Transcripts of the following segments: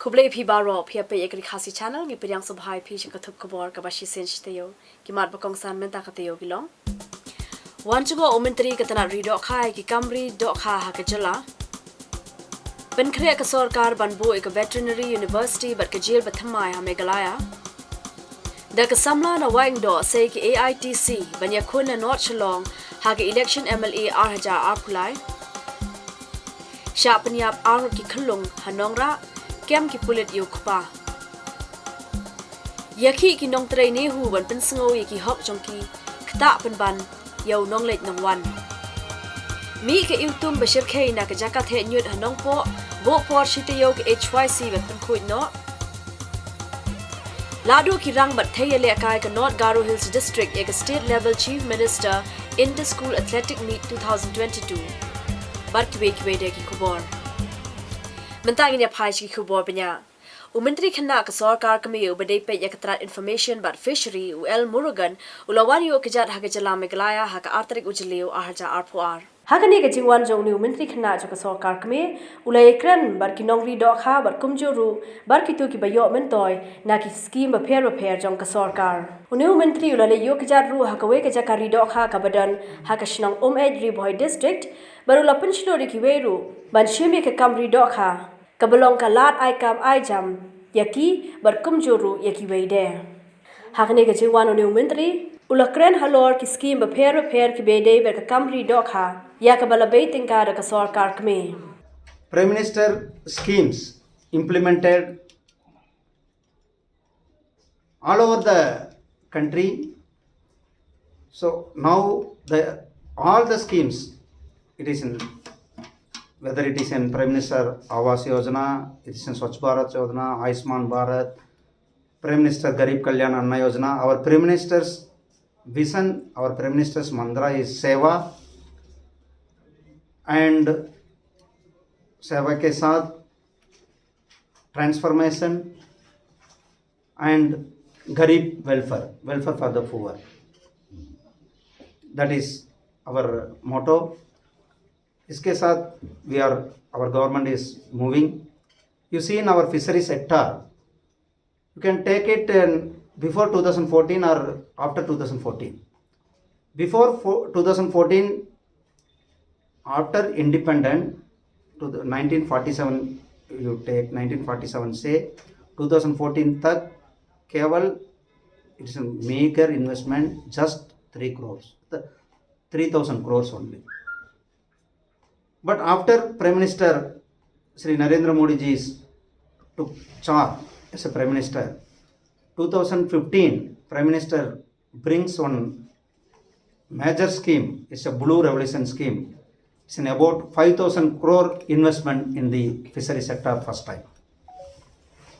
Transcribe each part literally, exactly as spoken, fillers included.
Khublei phi baroh, phi ïa peit ïa ka Ri Khasi Channel. Ngi pdiang sngewbha ïa phi sha ka thup khubor kaba shisien shi taïew. Ki mat ba kongsan mynta ka taïew ki long: Wan jngoh u Myntri ka tnat ri dohkha ïa ki kam ri dohkha ha ka jylla. Pynkhreh ka sorkar ban buh ïa ka Veterinary University bad ka jail bathymmai ha Meghalaya. Da ka samla na Wahingdoh sei ki A I T C ban ïakhun na North Shillong ha ka election M L A ar hajar arphew lai. Shah pynïap arngut ki khyllung ha Nongrah, kem ki pulit ïa u kpa. Ïakhih ki nongtrei NEHU ban pynsngew ïa ki hok jong ki, ktah pynban ïa u nongleit nongwan. Mih ka iwtum ba shyrkhei na ka jaka theh ñiut ha Nongpoh, buh por shi taïew ka H Y C ban pynkhuid noh. Lah duh ki rang bad thei ïalehkai ka North Garo Hills District ïa ka State Level Chief Minister Inter School Athletic Meet two thousand twenty-two. Bad kiwei kiwei de ki khubor. Mynta ngin ïa phai sha ki khubor bniah. U Myntri Khynnah ka Sorkar Kmie uba dei peit ïa ka tnat Information bad Fishery, u L Murugan, u la wan ïuh kjat ha ka jylla Meghalaya ha ka ar tarik u Jylliew ar hajar arphew ar. Ha kane ka jingwan jong une u Myntri Khynnah jong ka Sorkar Kmie, u la ïakren bad ki nongri dohkha bad kumjuh ruh bad kito kiba ïoh myntoi na ki skim bapher bapher jong ka sorkar. Une u Myntri u la leit ïuh kjat ruh ha kawei ka jaka ri dohkha kaba don ha ka shnong Umeit, Ri Bhoi District, bad u la pynshlur ïa kiwei ruh ban shim ïa ka kam ri dohkha kaba long ka lad ai kam ai jam ïa ki bad kumjuh ruh ïa kiwei de. Ha kane ka jingwan une u Myntri u la kren halor ki skim bapher bapher kiba dei bad ka kam ri dohkha ïa kaba la bei tyngka da ka Sorkar Kmie. Prime Minister schemes implemented all over the country. So now the all the schemes, it is in, whether it is in Prime Minister Awas Yojana, it is in Swachh Bharat Yojana, Ayushman Bharat, Prime Minister Garib Kalyan Anna Yojana, our Prime Minister's vision, our Prime Minister's mantra is Seva and Seva ke saath transformation and Garib welfare, welfare for the poor. That is our motto. इसके साथ we are, our government is moving. You see, in our fishery sector, you can take it in before two thousand fourteen or after two thousand fourteen. Before fo- two thousand fourteen, after independent, to the nineteen forty-seven, you take nineteen forty-seven से two thousand fourteen तक केवल, it's a major investment, just three crores, the three thousand crores only. But after Prime Minister Shri Narendra Modi ji is took charge as a Prime Minister, two thousand fifteen Prime Minister brings one major scheme. It's a Blue Revolution scheme. It's an about five thousand crore investment in the fishery sector first time.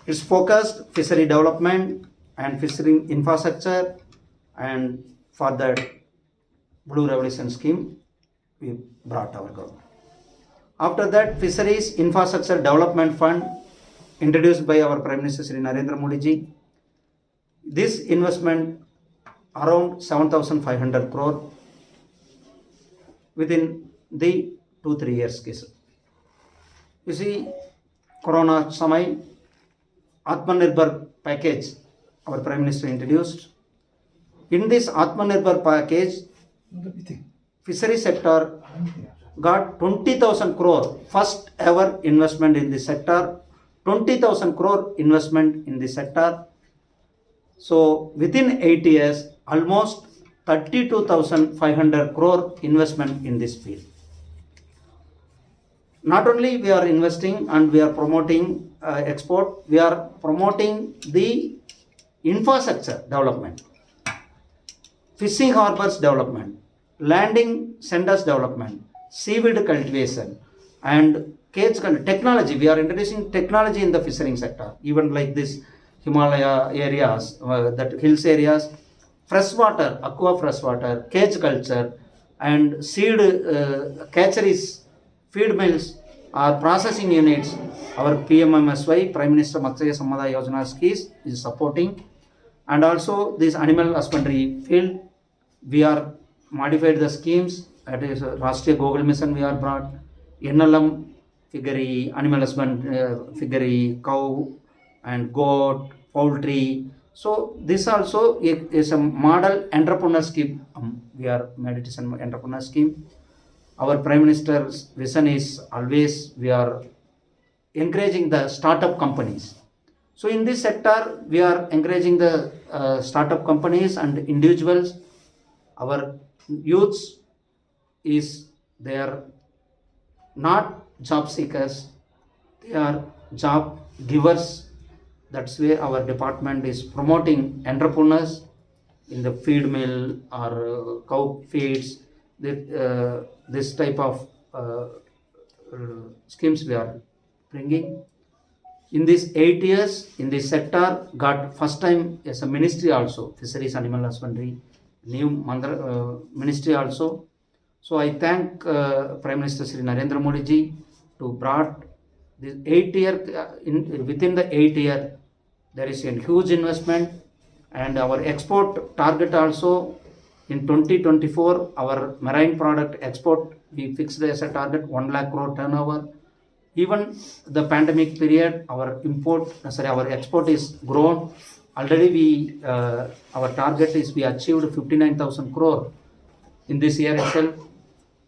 It's focused fishery development and fishery infrastructure, and for that Blue Revolution scheme we brought our government. After that, Fisheries Infrastructure Development Fund, introduced by our Prime Minister Shri Narendra Modi ji. This investment around seven thousand five hundred crore within the two, three years. You see, Corona samay, Atmanirbhar package, our Prime Minister introduced. In this Atmanirbhar package, fishery sector got twenty thousand crore, first ever investment in the sector, twenty thousand crore investment in the sector. So within eight years, almost thirty-two thousand five hundred crore investment in this field. Not only we are investing and we are promoting, uh, export, we are promoting the infrastructure development, fishing harbors development, landing centers development, seaweed cultivation, and cage cul-, technology. We are introducing technology in the fishing sector, even like this Himalaya areas, uh, that hills areas, freshwater, aqua freshwater, cage culture, and seed, uh, catcheries, feed mills, or processing units. Our P M M S Y, Prime Minister Matsya Sampada Yojana scheme, is supporting, and also this animal husbandry field, we are modified the schemes. That is, uh, Rashtriya Gokul Mission we are brought, N L M, piggery, animal husband, uh, piggery, cow and goat, poultry. So this also i- is a model entrepreneur scheme, um, we are made it as an entrepreneur scheme. Our Prime Minister's vision is always we are encouraging the startup companies. So in this sector, we are encouraging the uh, startup companies and individuals. Our youths is they are not job seekers, they are job givers. That's why our department is promoting entrepreneurs in the feed mill or uh, cow feeds. That, uh, this type of uh, uh, schemes we are bringing. In these eight years, in this sector, got first time as a ministry also, Fisheries Animal Husbandry, new mandra, uh, ministry also. So I thank uh, Prime Minister Shri Narendra Modi ji to brought this eight year, uh, in, within the eight year, there is a huge investment, and our export target also in twenty twenty-four, our marine product export, we fixed as a target one lakh crore turnover. Even the pandemic period, our import, uh, sorry, our export is grown. Already we, uh, our target is we achieved fifty-nine thousand crore in this year itself.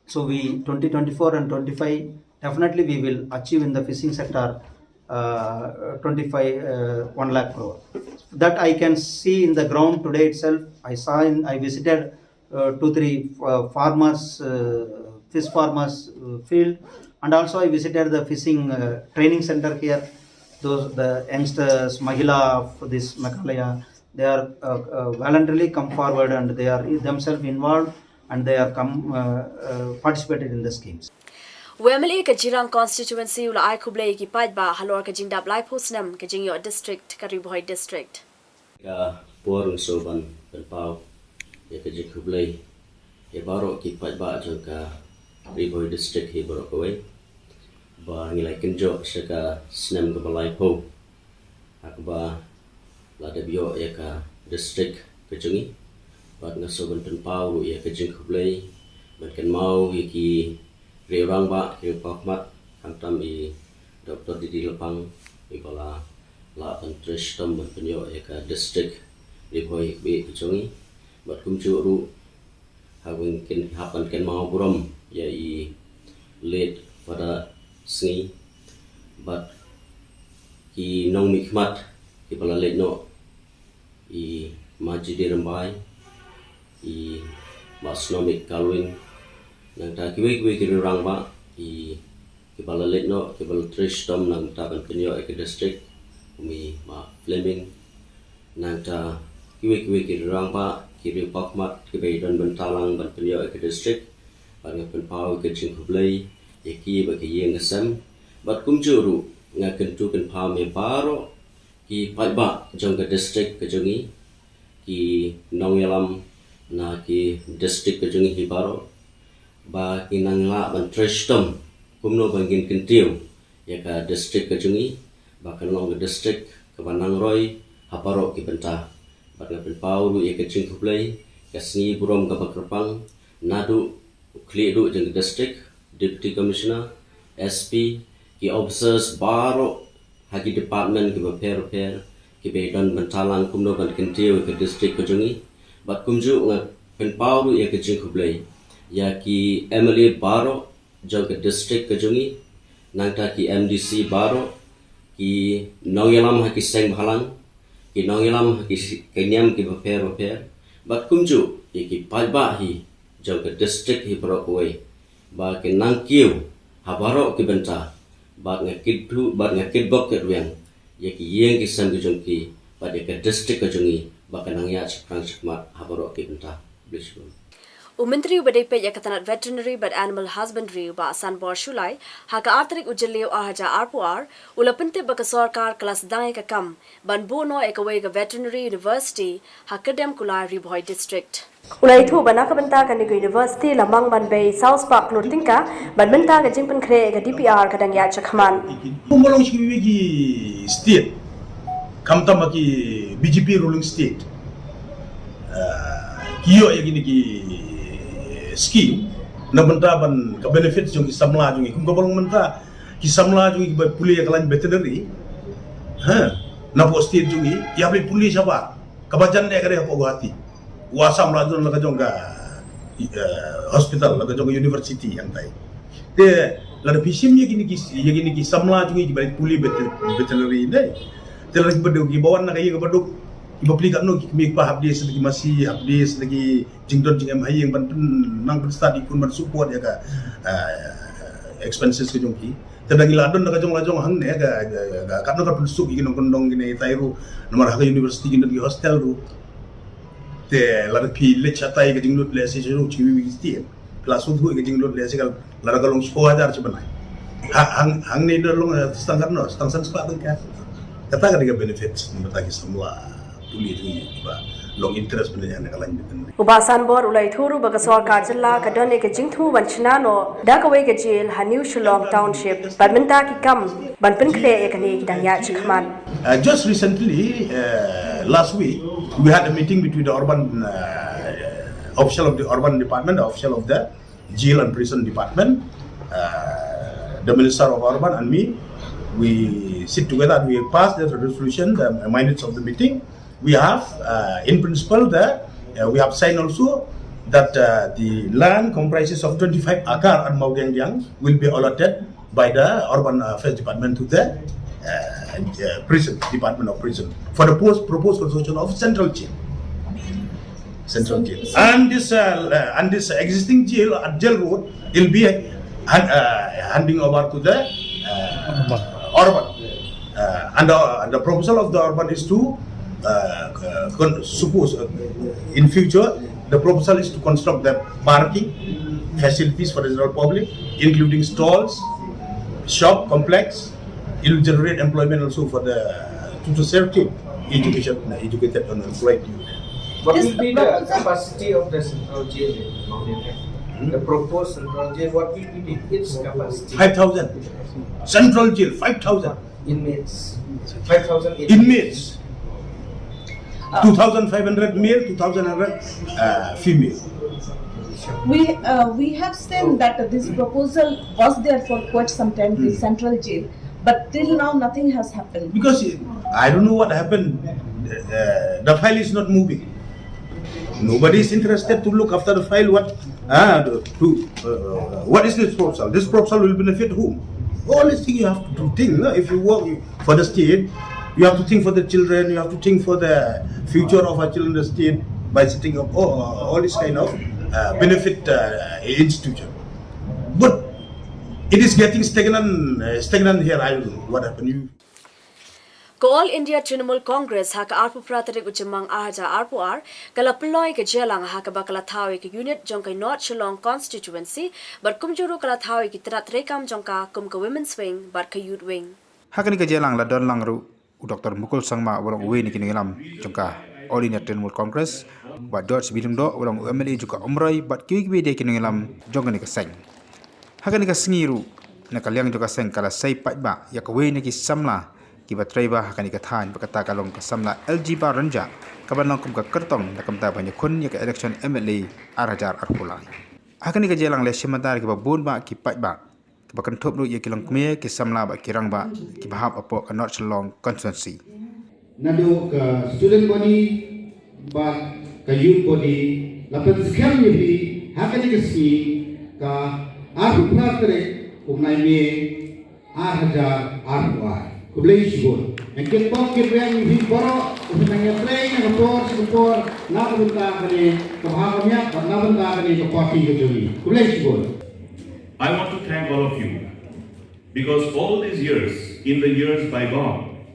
So we twenty twenty-four and twenty-five, definitely we will achieve in the fishing sector uh, twenty-five, uh, one lakh crore. That I can see in the ground today itself. I saw in, I visited uh, two, three uh, farmers, uh, fish farmers uh, field, and also I visited the fishing uh, training center here. Those the youngsters, Mahila of this Meghalaya, they are uh, uh, voluntarily come forward and they are themselves involved and they are come uh, uh, participated in the schemes. U M L A ka Jirang constituency u la ai khublei ki paidbah halor ka jingdap laiphew snem ka jingïoh district ka Ri Bhoi district. Ka por ngi sngewbha ban pynpaw ïa ka jingkhublei ïa baroh ki paidbah jong ka Ri Bhoi district hi baroh kawei ba ngi la kynjoh sha ka snem kaba laiphew ha kaba la dep ïoh ïa ka district ka jong ngi. Bad nga sngewbha ban pynpaw ruh ïa ka jingkhublei ban kynmaw ïa ki riew rangbah ki riew paw khmat khamtam i Doctor D D Lapang iba la lah ban trei shitom ban pynïoh ïa ka district Ri Bhoi ka jong ngi. Bad kumjuh ruh ha wing kin hap ban kynmaw burom ïa i late Father Sngi bad ki nongmihkhmat kiba la leit noh, i Ma G D Rymbai, i Ma Snomik Kalwin, nangta kiwei kiwei ki riew rangbah i kiba la leit noh kiba la trei shitom nangta ban pynïoh ïa ka district, kum i Ma Fleming, nangta kiwei kiwei ki riew rangbah ki riew paw khmat kiba ïadon bynta lang ban pynïoh ïa ka district. Bad nga pynpaw ïa ka jingkhublei ïa ki bad ka ïing ka sem. Bad kumjuh ruh nga kyntu kynpham ïa baroh ki paidbah jong ka district ka jong ngi, ki nongïalam na ki district ka jong ngi hi baroh, ba kin nang lah ban trei shitom kumno ba ngin kyntiew ïa ka district ka jong ngi ba kan long ka district kaba nang roi ha baroh ki bynta. Bad nga pynpaw ruh ïa ka jingkhublei ka sngi burom kaba kyrpang naduh u khlieh duh jong ka district, Deputy Commissioner, S P, ki officers baroh ha ki department kiba pher pher kiba ïadon bynta lang kumno ban kyntiew ïa ka district ka jong ngi. Bad kumjuh nga pynpaw ruh ïa ka jingkhublei ïa ki M L A baroh jong ka district ka jong ngi, nangta ki M D C baroh, ki nongïalam ha ki seng bhalang, ki nongïalam ha ki, ki niam kiba pher bapher, bad kumjuh ïa ki paidbah hi jong ka district hi baroh kawei ba kin nang kiew ha baroh ki bynta. Bad nga kyntu bad nga kitbok kitrwiang ïa ki ïing ki sem ki jong ki bad ïa ka district ka jong ngi ba kan nang ïaid shaphrang shakhmat ha baroh ki bynta. Khublei shibun. U Myntri uba dei peit ïa ka tnat Veterinary bad Animal Husbandry, u Bah Sanbor Shullai, ha ka ar tarik u Jylliew ar hajar arphew ar, u la pyntip ba ka sorkar ka la sdang ïa ka kam ban buh noh ïa kawei ka Veterinary University ha Kyrdemkulai, Ri Bhoi District. U la ïathuh ba na ka bynta kane ka university la mang ban bei saw spah klur tyngka, bad mynta ka jingpynkhreh ïa ka D P R ka dang ïaid shakhmat. Kumba long shi kawei ki state, khamtam ha ki B J P ruling state, ah, ki ïoh ïa kine ki scheme na bynta ban ka benefit jong ki samla jong ki. Kum kaba long mynta Ki samla jong ngi kiba pule ïa ka line veterinary, ha, napoh state jong ngi, ïa pule pule shabar. Kaba jan eh ka dei hapoh Guwahati. Wa samla jong la ka jong ka, eh, hospital, la ka jong ka university hangtai. Te lada phi shim ïa kine ki, ïa kine ki samla jong ngi kiba pule vet-, veterinary ne. Te lada kiba dei kiba wan na ka ïing kaba duk, kiba pule katno, ki kmie kiba hap die sa da ki masi, hap die sa da ki jingdon jingem ha ïing ban pyn-, nang pynstad ïa ki khun ban support ïa ka, eh, expenses ka jong ki. Te da ngi la don da ka jong la jong hangne ka, ka, ka, katno ka pynsuk ïa ki nongkyndong kine itai ruh. Namar ha ka university kin don ki hostel ruh. Te lada phi leit shatai ka jinglut lehse sha ruh chi wi wi stin. Phi la sngewthuh ïa ka jinglut lehse ka lada ka long shiphew hajar shi bnai. Ha, hang, hangne da long, eh, tang katno, tang san spah tyngka. Kata ka dei ka benefit na bynta ki samla pule jong ngi kiba long interest ban leit ïa ka line veterinary. U Bah Sanbor u la ïathuh ruh ba ka sorkar jylla ka don ïa ka jingthmu ban shna noh da kawei ka jail ha New Shillong Township bad mynta ki kam ban pynkhreh ïa kane ki dang ïaid shakhmat. Uh, just recently, uh, last week, we had a meeting between the urban, uh, official of the urban department, the official of the jail and prison department, uh, the minister of urban and me. We sit together and we pass the resolution, the minutes of the meeting. We have, uh, in principle, the, uh, we have signed also that, uh, the land comprises of twenty-five acre at Mawdiangdiang will be allotted by the urban affairs department to the, uh, uh, prison, department of prison, for the post, proposed construction of central jail. Central jail. And this, uh, uh, and this existing jail at Jail Road will be hand-, uh, handing over to the, uh, urban. Uh, and, uh, and the proposal of the urban is to, uh, uh, con-, suppose, uh, in future, the proposal is to construct the parking facilities for the general public, including stalls, shop complex. It will generate employment also for the, to, to serve education, educated and employed youth. What will be the capacity of the central jail in Mawdiangdiang? Hmm? The proposed central jail, what will be the, its capacity? Five thousand. Central jail, five thousand. Inmates. Five thousand inmates. Inmates. Uh, two thousand five hundred male, two thousand five hundred, uh, female. We, uh, we have seen that this proposal was there for quite some time, the, hmm, central jail, but till now nothing has happened. Because, uh, I don't know what happened. Uh, the file is not moving. Nobody is interested to look after the file. What, uh, to, uh, what is this proposal? This proposal will benefit whom? All these things you have to think, no? If you work for the state, you have to think for the children, you have to think for the future of our children, the state, by setting up all, all this kind of, uh, benefit, uh, institution. But it is getting stagnant, uh, stagnant here. I don't know what happened. You Ka All India Trinamool Congress ha ka arphew phra tarik u Jymmang ar hajar arphew ar ka la pynlong ïa ka jingïalang ha kaba ka la thaw ïa ka unit jong ka North Shillong Constituency bad kumjuh ruh ka la thaw ïa ki tnat treikam jong ka kum ka Women's Wing bad ka Youth Wing. Ha kane ka jingïalang la don lang ruh u Doctor Mukul Sangma uba long uwei na ki nongïalam jong ka All India Trinamool Congress, Bah George B Lyngdoh uba long u M L A jong ka Umroi bad kiwei kiwei de ki nongïalam jong kane ka seng. Ha kane ka sngi ruh, na ka liang jong ka seng ka la sei paidbah ïa kawei na ki samla kiba trei bha ha kane ka thaiñ, ba kata ka long ka samla L G Baranja, kaban long kum ka kyrtong na ka bynta ban ïakhun ïa ka election M L A ar hajar arphew lai. Ha kane ka jingïalang la shim bynta da kiba bun bah ki paidbah, kiba kynthup ruh ïa ki longkmie, ki samla bad ki rangbah kiba hap hapoh ka North Shillong Constituency. Naduh ka student body bad ka youth body la pynskhem ïa phi ha kane ka sngi, ka arphew phra tarik u bnai May ar hajar arphew ar. Khublei shibun. Ngan kyrpad kyrpad ïa phi baroh, phi nang ïatrei na ka por sha ka por na ka bynta kane ka bha ka miat bad na bynta kane ka party ka jong ngi. Khublei shibun. I want to thank all of you. Because all these years, in the years bygone,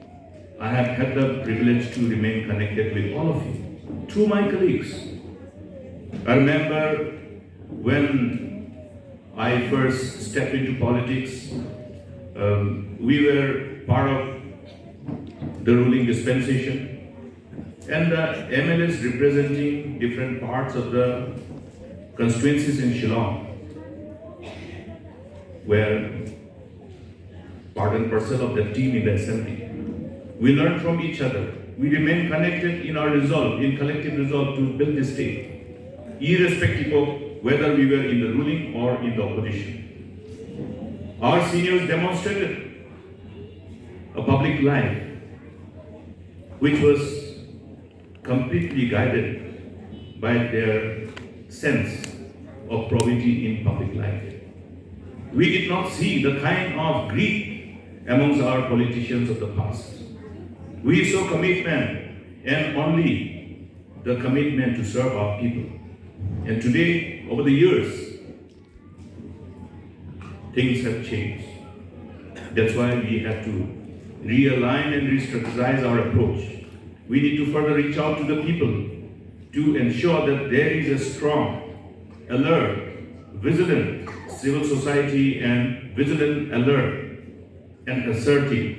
I have had the privilege to remain connected with all of you through my colleagues. I remember when I first stepped into politics, um, we were part of the ruling dispensation, and the M L As representing different parts of the constituencies in Shillong were part and parcel of the team in the assembly. We learn from each other. We remain connected in our resolve, in collective resolve to build this state, irrespective of whether we were in the ruling or in the opposition. Our seniors demonstrated a public life which was completely guided by their sense of probity in public life. We did not see the kind of greed amongst our politicians of the past. We saw commitment and only the commitment to serve our people. And today, over the years, things have changed. That's why we have to realign and re-strategize our approach. We need to further reach out to the people to ensure that there is a strong, alert, vigilant civil society and vigilant, alert, and assertive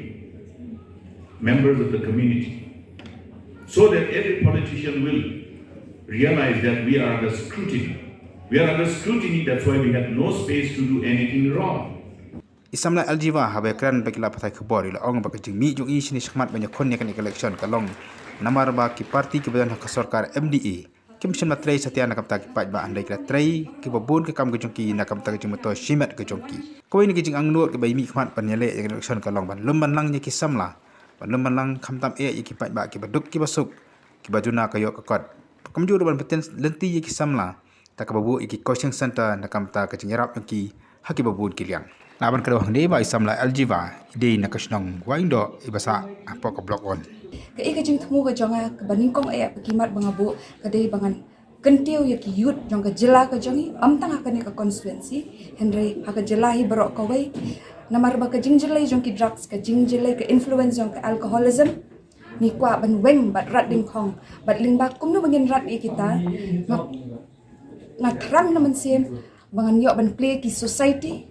members of the community, so that every politician will realize that we are under scrutiny. We are under scrutiny, that's why we have no space to do anything wrong. I samla Aljiva haba ïakren bad ki lad pathai khubor i la ong ba ka jingmih jong i shane shakhmat ban ïakhun ïa kane ka election ka long namar ba ki parti kiba don ha ka sorkar M D A kim shym la trei satia na ka bynta ki paidbah, hynrei ki la trei kiba bun ka kam ka jong ki na ka bynta ka jingmyntoi shimet ka jong ki. Kawei na ki jingangnud kiba i mihkhmat ban ïaleh ïa ka election ka long ban lum ban lang ïa ki samla, ban lum ban lang khamtam eh ïa ki paidbah kiba duk kiba suk, kiba duna ka ïoh ka kot. Kumjuh ruh ban pynten lynti ïa ki samla da kaba buh ïa ki coaching centre na ka bynta ka jingïarap jong ki ha kiba bun ki liang. Lah ban kdew hangne ba i samla Aljiva i dei na ka shnong Waingdoh iba sah hapoh ka Block One. Kaei ka jingthmu ka jong nga kaba nyngkong eh ha ki mat ba nga buh ka dei ba ngan kyntiew ïa ki youth jong ka jylla ka jong i, ym tang ha kane ka constituency hynrei ha ka jylla hi baroh kawei. Namar ba ka jingjyllei jong ki drugs, ka jingjyllei ka influence jong ka alcoholism, ngi kwah ban weng bad rat dyngkhong bad lyngba kumno ba ngin rat ïa kita. Nga, nga thrang na mynsiem ba ngan ïoh ban plie ki society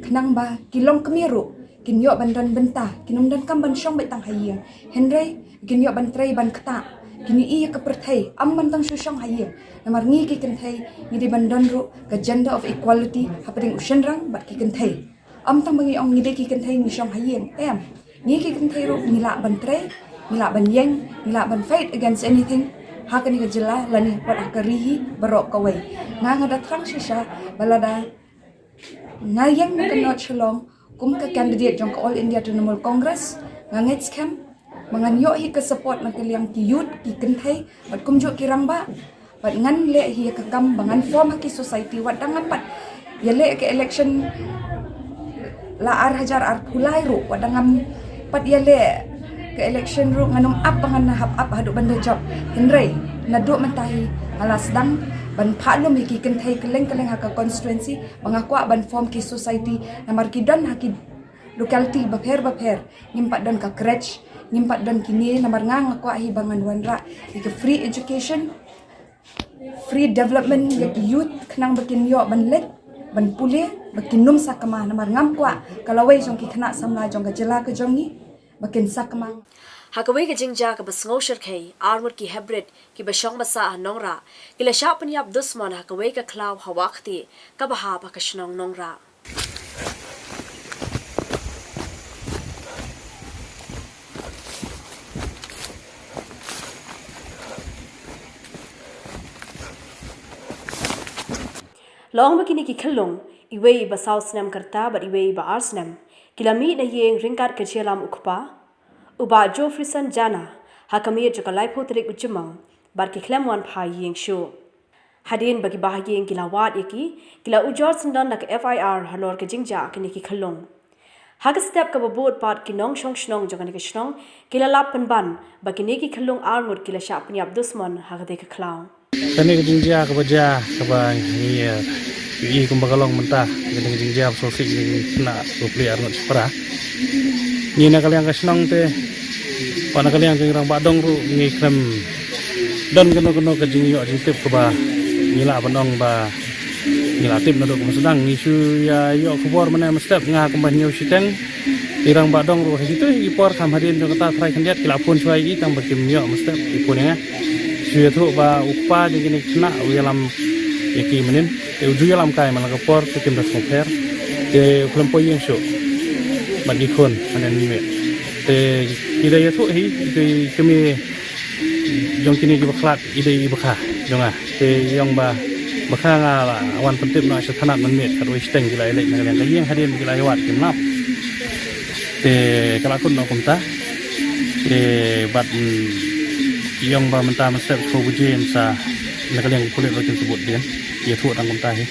khnang ba ki longkmie ruh kin ïoh ban don bynta, kin ym donkam ban shong beit tang ha ïing hynrei kin ïoh ban trei ban ktah, kin ïohi ïa ka pyrthei ym ban tang shu shong ha ïing. Namar ngi ki kynthei ngi dei ban don ruh ka gender of equality hapdeng u shynrang bad ki kynthei. Ym tang ba ngi ong ngi dei ki kynthei ngi shong ha ïing, em. Ngi ki kynthei ruh ngi lah ban trei, ngi lah ban ïeng, ngi lah ban fight against anything ha kane ka jylla lane wat ha ka ri hi baroh kawei. Nga, nga da thrang shisha ba lada nga ïeng na ka North Shillong kum ka candidate jong ka All India Trinamool Congress, nga ngeit skhem ba ngan ïoh hi ka support na ka liang ki youth, ki kynthei bad kumjuh ki rangbah. Bad ngan leh hi ïa ka kam ba ngan form ha ki society wat da ngam pat ïaleh ka election la ar hajar arphew lai ruh, wat da ngam pat ïaleh ka election ruh ngan ym ap ba ngan hap ap haduh ban da jop. Hynrei naduh mynta hi nga la sdang ban phah lum ïa ki kynthei kylleng kylleng ha ka constituency ba nga kwah ban form ki society namar ki don ha ki locality bapher bapher. Ngim pat don ka crèche, ngim pat don kine, namar nga nga kwah hi ba ngan wanrah ïa ka free education, free development ïa ki youth khnang ba kin ïoh ban leit ban pule, ba kin ym sakma, namar ngam kwah ka lawei jong ki khynnah samla jong ka jylla ka jong ngi ba kin sakma. Ha kawei ka jingjia kaba sngew shyrkhei, arngut ki hybrid kiba shong ba sah ha Nongrah ki la shah pynïap dusmon ha kawei ka khlaw ha Wahktieh kaba hap ha ka shnong Nongrah. La ong ba kine ki khyllung, iwei iba saw snem ka rta bad iwei iba ar snem, ki la mih na ïing ryngkat ka jingïalam u kpa, u Bah Geoffreyson Jana, ha ka miet jong ka laiphew tarik u Jymmang bad ki khlem wan phai ïing shuh. Hadien ba ki bahaïing ki la wad ïa ki, ki la ujor syndon da ka F I R halor ka jingjia kine ki khyllung. Ha ka step kaba bud pat ki nongshong shnong jong kane ka shnong ki la lap pynban ba kine ki khyllung arngut ki la shah pynïap dusmon ha kata ka khlaw. Kane ka jingjia kaba jia kaba ngi ïohi kumba ka long mynta, kane ka jingjia ba sngewsih kine ki khynnah bapli arngut shipara. Ngi na ka liang ka shnong te, wat na ka liang jong ngi rangbah dong ruh ngi khlem don kano kano ka jingïoh jingtip kaba ngi lah ban ong ba ngi la tip naduh kaba sdang. Ngi shu ïa ïoh khubor mynne mynstep, nga kumba hynñiew shiteng. I rangbah dong ruh ha kito hi ki por, kham hadien jong kata trai khyndiat ki la phone shuwa ïa i, tang ba kim ïoh mynstep ki phone ïa nga. Shu ïathuh ba u kpa jong kine ki khynnah u ïalam ïa ki mynnin. Te u ju ïalam kai man la ka por te kim da sngewpher. Te u khlem poi ïing shuh bad ki khun mynne mynmiet. Te ki da ïathuh hi ïa ki kmie jong kine kiba khlad, i dei iba kha jong nga. Te i ong ba Ba ka nga la wan pyntip noh sha thanat mynmiet, katwei shiteng ki la ïaleit na ka liang ka ïing, hadien ba ki la ïawad kim lap. Te ka la kut noh kumta. Te bad, mm, ïong ba mynta mynstep shiphew baje sa na ka liang ki pulit ruh kin shu bud dien. Ïathuh tang kumta hi.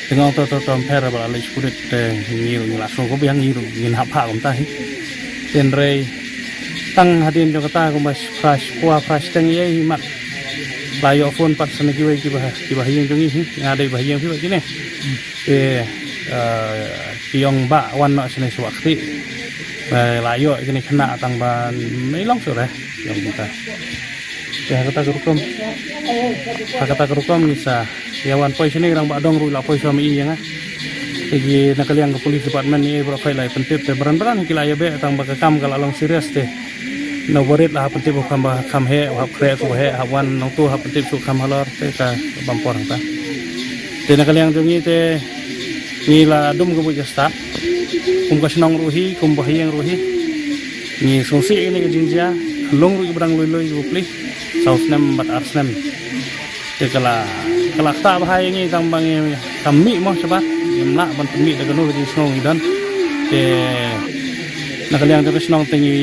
Te nga ong to to to ym pher ba la leit sha pulit, te ngi ruh ngi la sngew kumba ïa ngi ruh ngin hap phah kumta hi. Te hynrei tang hadien jong kata kumba phra, phra shiteng ïa hi mat la ïoh phone pat sa na kiwei kiba, kiba ha ïing jong ngi hi, nga dei ba ha ïing phi bad kine. Te, eh, ki ong ba wan noh shane sha Wahkhlieh. Eh, la ïoh kine khynnah tang ba mei long shuh re, ki ong kumta. Te ha kata ka rukom, ha kata ka rukom ngi sa ïa wan poi shane, ka dang ba dong ruh la poi sha ma i ïa nga. Te ki na ka liang ka police department i baroh khoit la ïa pyntip, te bran bran ki la ïa beh tang ba ka kam ka la long serious te. Na barit la hap pyntip u kham ba kham heh, u hap khreh u heh, hap wan nangtu hap pyntip shu kham halor, te ka bam por hangta. Te na ka liang jong ngi te ngi la dum ka buit ka stad. Kum ka shnong ruh hi, kum ba ha ïing ruh hi. Ngi sngewsih ïa kane ka jingjia, khyllung ruh kiba dang lui lui kiba plie, saw snem bad ar snem. Te ka la, ka la ktah bha ïa ngi tang ba ngi kam mih mo shabar, ngim lah ban pynmih da kano ka jingsngew ngi don. Te na ka liang jong ka shnong te ngi,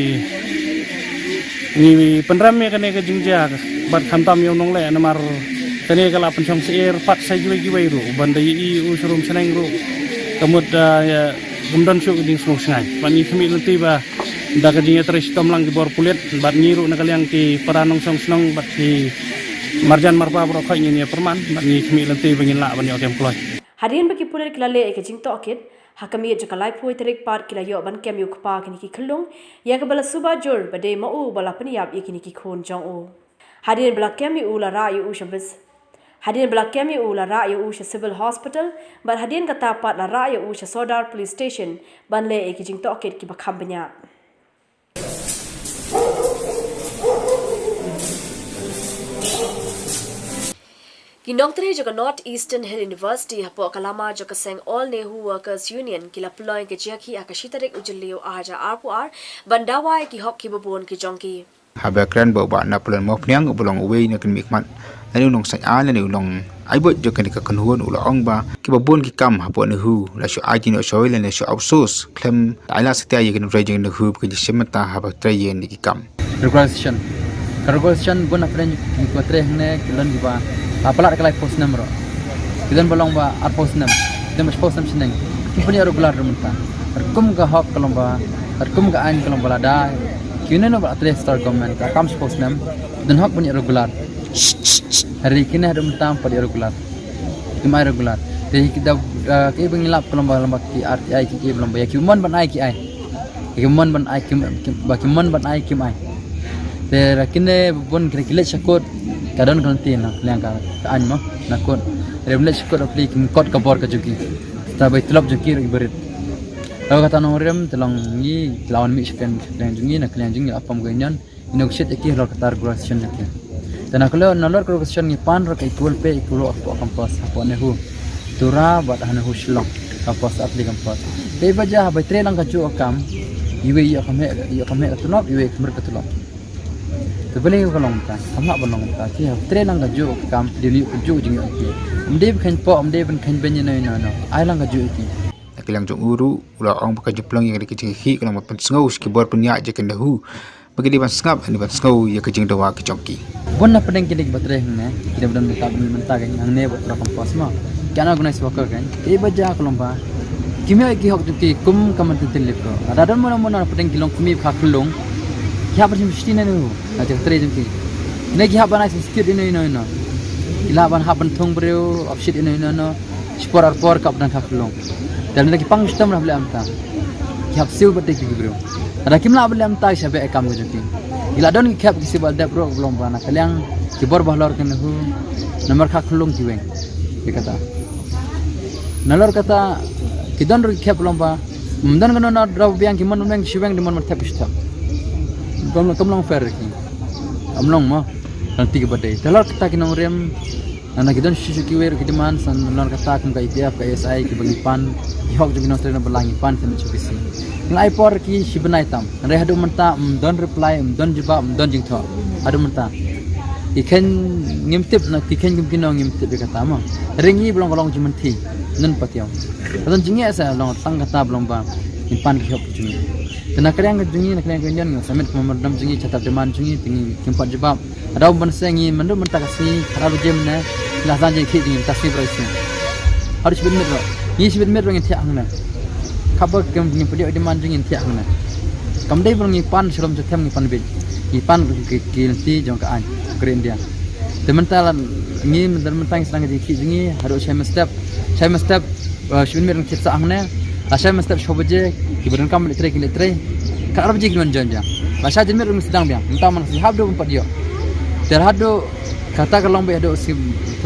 ngi pynrem ïa kane ka jingjia bad khamtam ïa u nongleh namar kane ka la pynshong syiar pat sa kiwei kiwei ruh ban da ïohi u sharum shaneng ruh. Ka mut, ah, ïa, kam don shuh ka jingsngew shngaiñ. Bad ngi khmih lynti ba da ka jingïatrei shitom lang ki bor pulit bad ngi ruh na ka liang ki para nongshong shnong bad ki marjan marpa baroh khoit ngin ïa pyrman bad ngi khmih lynti ba ngin lah ban ïoh kem kloi. Hadien ba ki pulit ki la leh ïa ka jingtohkit, ha ka miet jong ka laiphew tarik pat ki la ïoh ban kem ïa u kpa kine ki khyllung, ïa kaba la suba jur ba dei ma u ba la pynïap ïa kine ki khun jong u. Hadien ba la kem ïa u la rah ïa u sha bas. Hadien ba la kem ïa u la rah ïa u sha Civil Hospital, bad hadien kata pat la rah ïa u sha Sodar Police Station, ban leh ïa ki jingtohkit kiba kham bniah. Ki nongtrei jong ka North Eastern Hill University hapoh ka lama jong ka seng All Nehu Workers Union ki la pynlong ka jingïakhih ha ka shi tarik u Jylliew ar hajar arphew ar ban dawa ïa ki hok kiba bun ki jong ki. Haba kren bad u Bah Napoleon Mawphniang uba long uwei na ki nongmihkhmat lane u nongsaiñ aiñ lane u nongaibud jong kane ka kynhun u la ong ba kiba bun ki kam hapoh Nehu la shu ai jingnoh shoi lane shu outsource khlem da ai lad satia ïa ki nongtrei jong Nehu ba kin ïashim bynta haba trei ïa kine ki kam. Regular session. Ka regular session bun na pdeng kiba trei hangne ki don kiba la palat ka laiphew snem ruh. Ki don ba long ba arphew snem, ki don ba shiphew snem shaneng. Kim pynïoh regular ruh mynta. Katkum ka hok ka long ba, katkum ka aiñ ka long ba lada kine no ba la trei star government ka kam shiphew snem, don hok ban ïoh regular. Hynrei kine haduh mynta ym pat ïoh regular. Kim ai regular. Te ki da, eh, ki ba ngi lap ka long ba, long ba ki R T I ki, ki ba long ba ïa ki mon ban ai ki ai. Ki mon ban ai kim, kim, ba ki mon ban ai kim ai. Te ra kine bun kine ki leit sha kot, ka don ka lynti na liang ka, ka aiñ mo na kot. Re leit sha kot, hopefully kim kot ka bor ka jong ki. Te ba i tlop jong ki ruh i barit. Te kata nongrim te long ngi la wan mih sha ka liang jong ngi, na ka liang jong ngi la pom ka union. Ino kshit ïa ki halor kata regular session ïa ki. Te na ka lor, na lor ka regular session ngi pan ruh ka equal pay, equal work hapoh campus, hapoh Nehu Tura bad ha Nehu Shillong campus, Atlee campus. Te ba jia haba trei lang kajuh ka kam, iwei ïoh kham heh, ïoh kham heh ka tulop, iwei kham rit ka tulop. Te balei ka long ta, kam hap ban long ta, ki haba trei lang kajuh ka kam, dei ïoh kajuh jingïoh ïa ki. Ym dei ban kheiñ poh, ym dei ban kheiñ beiñ ïa no ïa no. Ai lang kajuh ïa ki. Na ka liang jong u ruh u la ong ba ka jingpynlong ïa ka jingïakhih ka long ban pynsngew sha ki bor pynïaid jong ka Nehu. Ba ki dei ban sngap, ne ban sngew ïa ka jingdawa ka jong ki. Bun na pdeng kine kiba trei hangne, kine ba don mynta, mynta ka hangne ba trei campus mo. Ki unorganized worker kan. Te ba jia ka long ba kim ïoh ki hok jong ki kum ka Maternity Leave ko. Lada don mano mano na pdeng ki longkmie ba kha khyllung, ki hap ban shim shuti na Nehu, na jaka trei jong ki. Ne ki hap ban ai substitute ino ino ino. Ki lah ban hap ban thung briew, hap shit ino ino ino. Shipor arpor kap dang kha khyllung. Te lada ki pang shitom na balei mynta, ki hap siew bad dei ki briew. Lada kim lah balei mynta ki sha beh ïa kam ka jong ki. Ki la don ki khep ki siew bad dep ruh ka long ba na ka liang ki bor ba halor ka Nehu namar kha khyllung ki weng. Ïa kata. Nalor kata ki don ruh ki khep long ba ym don kano na dra biang, ki mon ban weng ki shu weng, dei mon ban thep ki shu thep. Kam long, kam long fair ki. Kam long mo. Lynti kaba dei. Te halor kata ki nongrim, na, na ki don shuh shuh kiwei ruh ki demand, sa nalor kata kum ka E P F, ka E S I, kiba ngi pan, ki hok jong ki nongtrei na balang ngi pan, sa mih sha B C. Ngi la ai por ki shi bnai tam. Hynrei haduh mynta ym don reply, ym don jubab, ym don jingthoh. Haduh mynta. Ki khein ngim tip na ki khein kim kino ngim tip ïa kata mo. Ring i ba long ka long jingmynthi. Nan pat ïa. Ka don jingeh sa long tang kata ba long ba ngin pan ki hok jingeh. Te na ka liang ka jingeh, na ka liang ka union ngi submit ka memorandum jingeh, cha tap demand jingeh, te ngi kim pat jubab. Hadaw ban seng ngi myndu mynta ka sngi, hadaw ba jem ne, la san jingeh ki jingeh ta sngi bro sngi. Hadaw shibit mit ro. Ngi shibit mit ro ngin thiah hangne. Khaba kem ngi pdiak demand jingeh ngin thiah hangne. Kam dei ba ngi pan shalom cha them ngi pan bit. Ngi pan ki ki lynti jong ka aiñ. Ka ri India. Te mynta la ngi mynta mynta ngi sdang ka jingkhih jong ngi haduh shai mynstep. Shai mynstep, eh, shibit miet ngi khih sah hangne. La shai mynstep shiphew baje kiba donkam leit trei ki leit trei. Ka ar baje ki don jan ja. La shai jingmiet ngi sdang biang. Mynta man si hap do pat ïoh. Te haduh kata ka long ba haduh si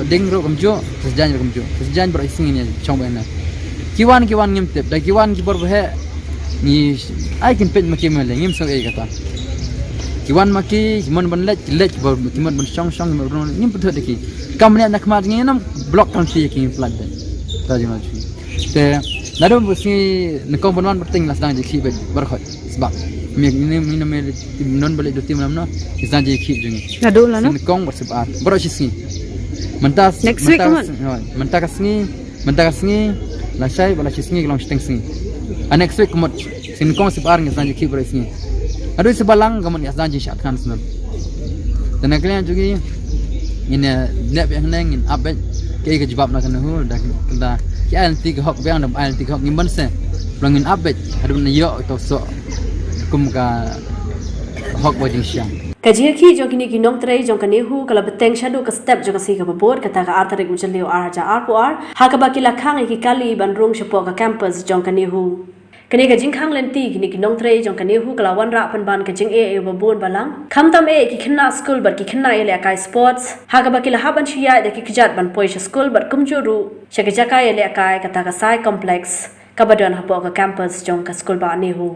ding ruh kumjuh, sejang ruh kumjuh. Sejang baroh ising ne chong ba ne. Ki wan ki wan ngim tip, da ki wan ki bor ba heh. Ngi ai kin peit ma ki ma le ngim sngewei kata. Ki wan ma ki, ki mon ban leit, ki leit ba ki mon ban shong shong, ki mon ban ngim pynthut da ki. Kam ne na khmat ngi nam block kan ti ki ngim plat de. Ta jong la jong. Te naduh ba sngi nyngkong ban wan ba ting la sdang jingkhih beit barkhot. Sbak mi ni ni me non ba leit do tim nam no. Ki sdang jingkhih jong ngi. Naduh la no? Nyngkong ba sbak. Baroh shi sngi. Mynta Next week, mynta come on. Ka sngi, hoi, mynta ka sngi. Mynta ka sngi, la shai, ba la shi sngi, ka long shiteng sngi. A next week, ka mut, sngi nyngkong sib ar ngi sdang jingkhih baroh sngi. Haduh sib balang, ka mut ngi sdang jingshah thngan snem. Te na ka liang jong ngi, ngin, eh, nep ïa hangne, ngin ap beit, kaei ka jubab na ka NEHU, da, da, ki ai lynti ka hok biang, da ai lynti ka hok ngim ban se. Ba ngin ap beit, haduh ban ïoh, to soh, kum ka hok ba jingshiang. Ka jingïakhih jong kine ki nongtrei jong ka NEHU ka la bteng shaduh ka step jong ka sngi kaba bud, kata ka ar tarik u Jylliew ar hajar arphew ar, ha kaba ki la khang ïa ki kali ban rung shapoh ka campus jong ka NEHU. Kane ka jingkhang lynti kine ki nongtrei jong ka NEHU ka la wanrah pynban ka jingeh ïa uba bun balang, khamtam eh ki khynnah skul bad ki khynnah ïalehkai sports, ha kaba ki la hap ban shu ïaid da ki kjat ban poi sha skul bad kumjuh ruh sha ka jaka ïalehkai, kata ka Sai Complex kaba don hapoh ka campus jong ka skulbah NEHU.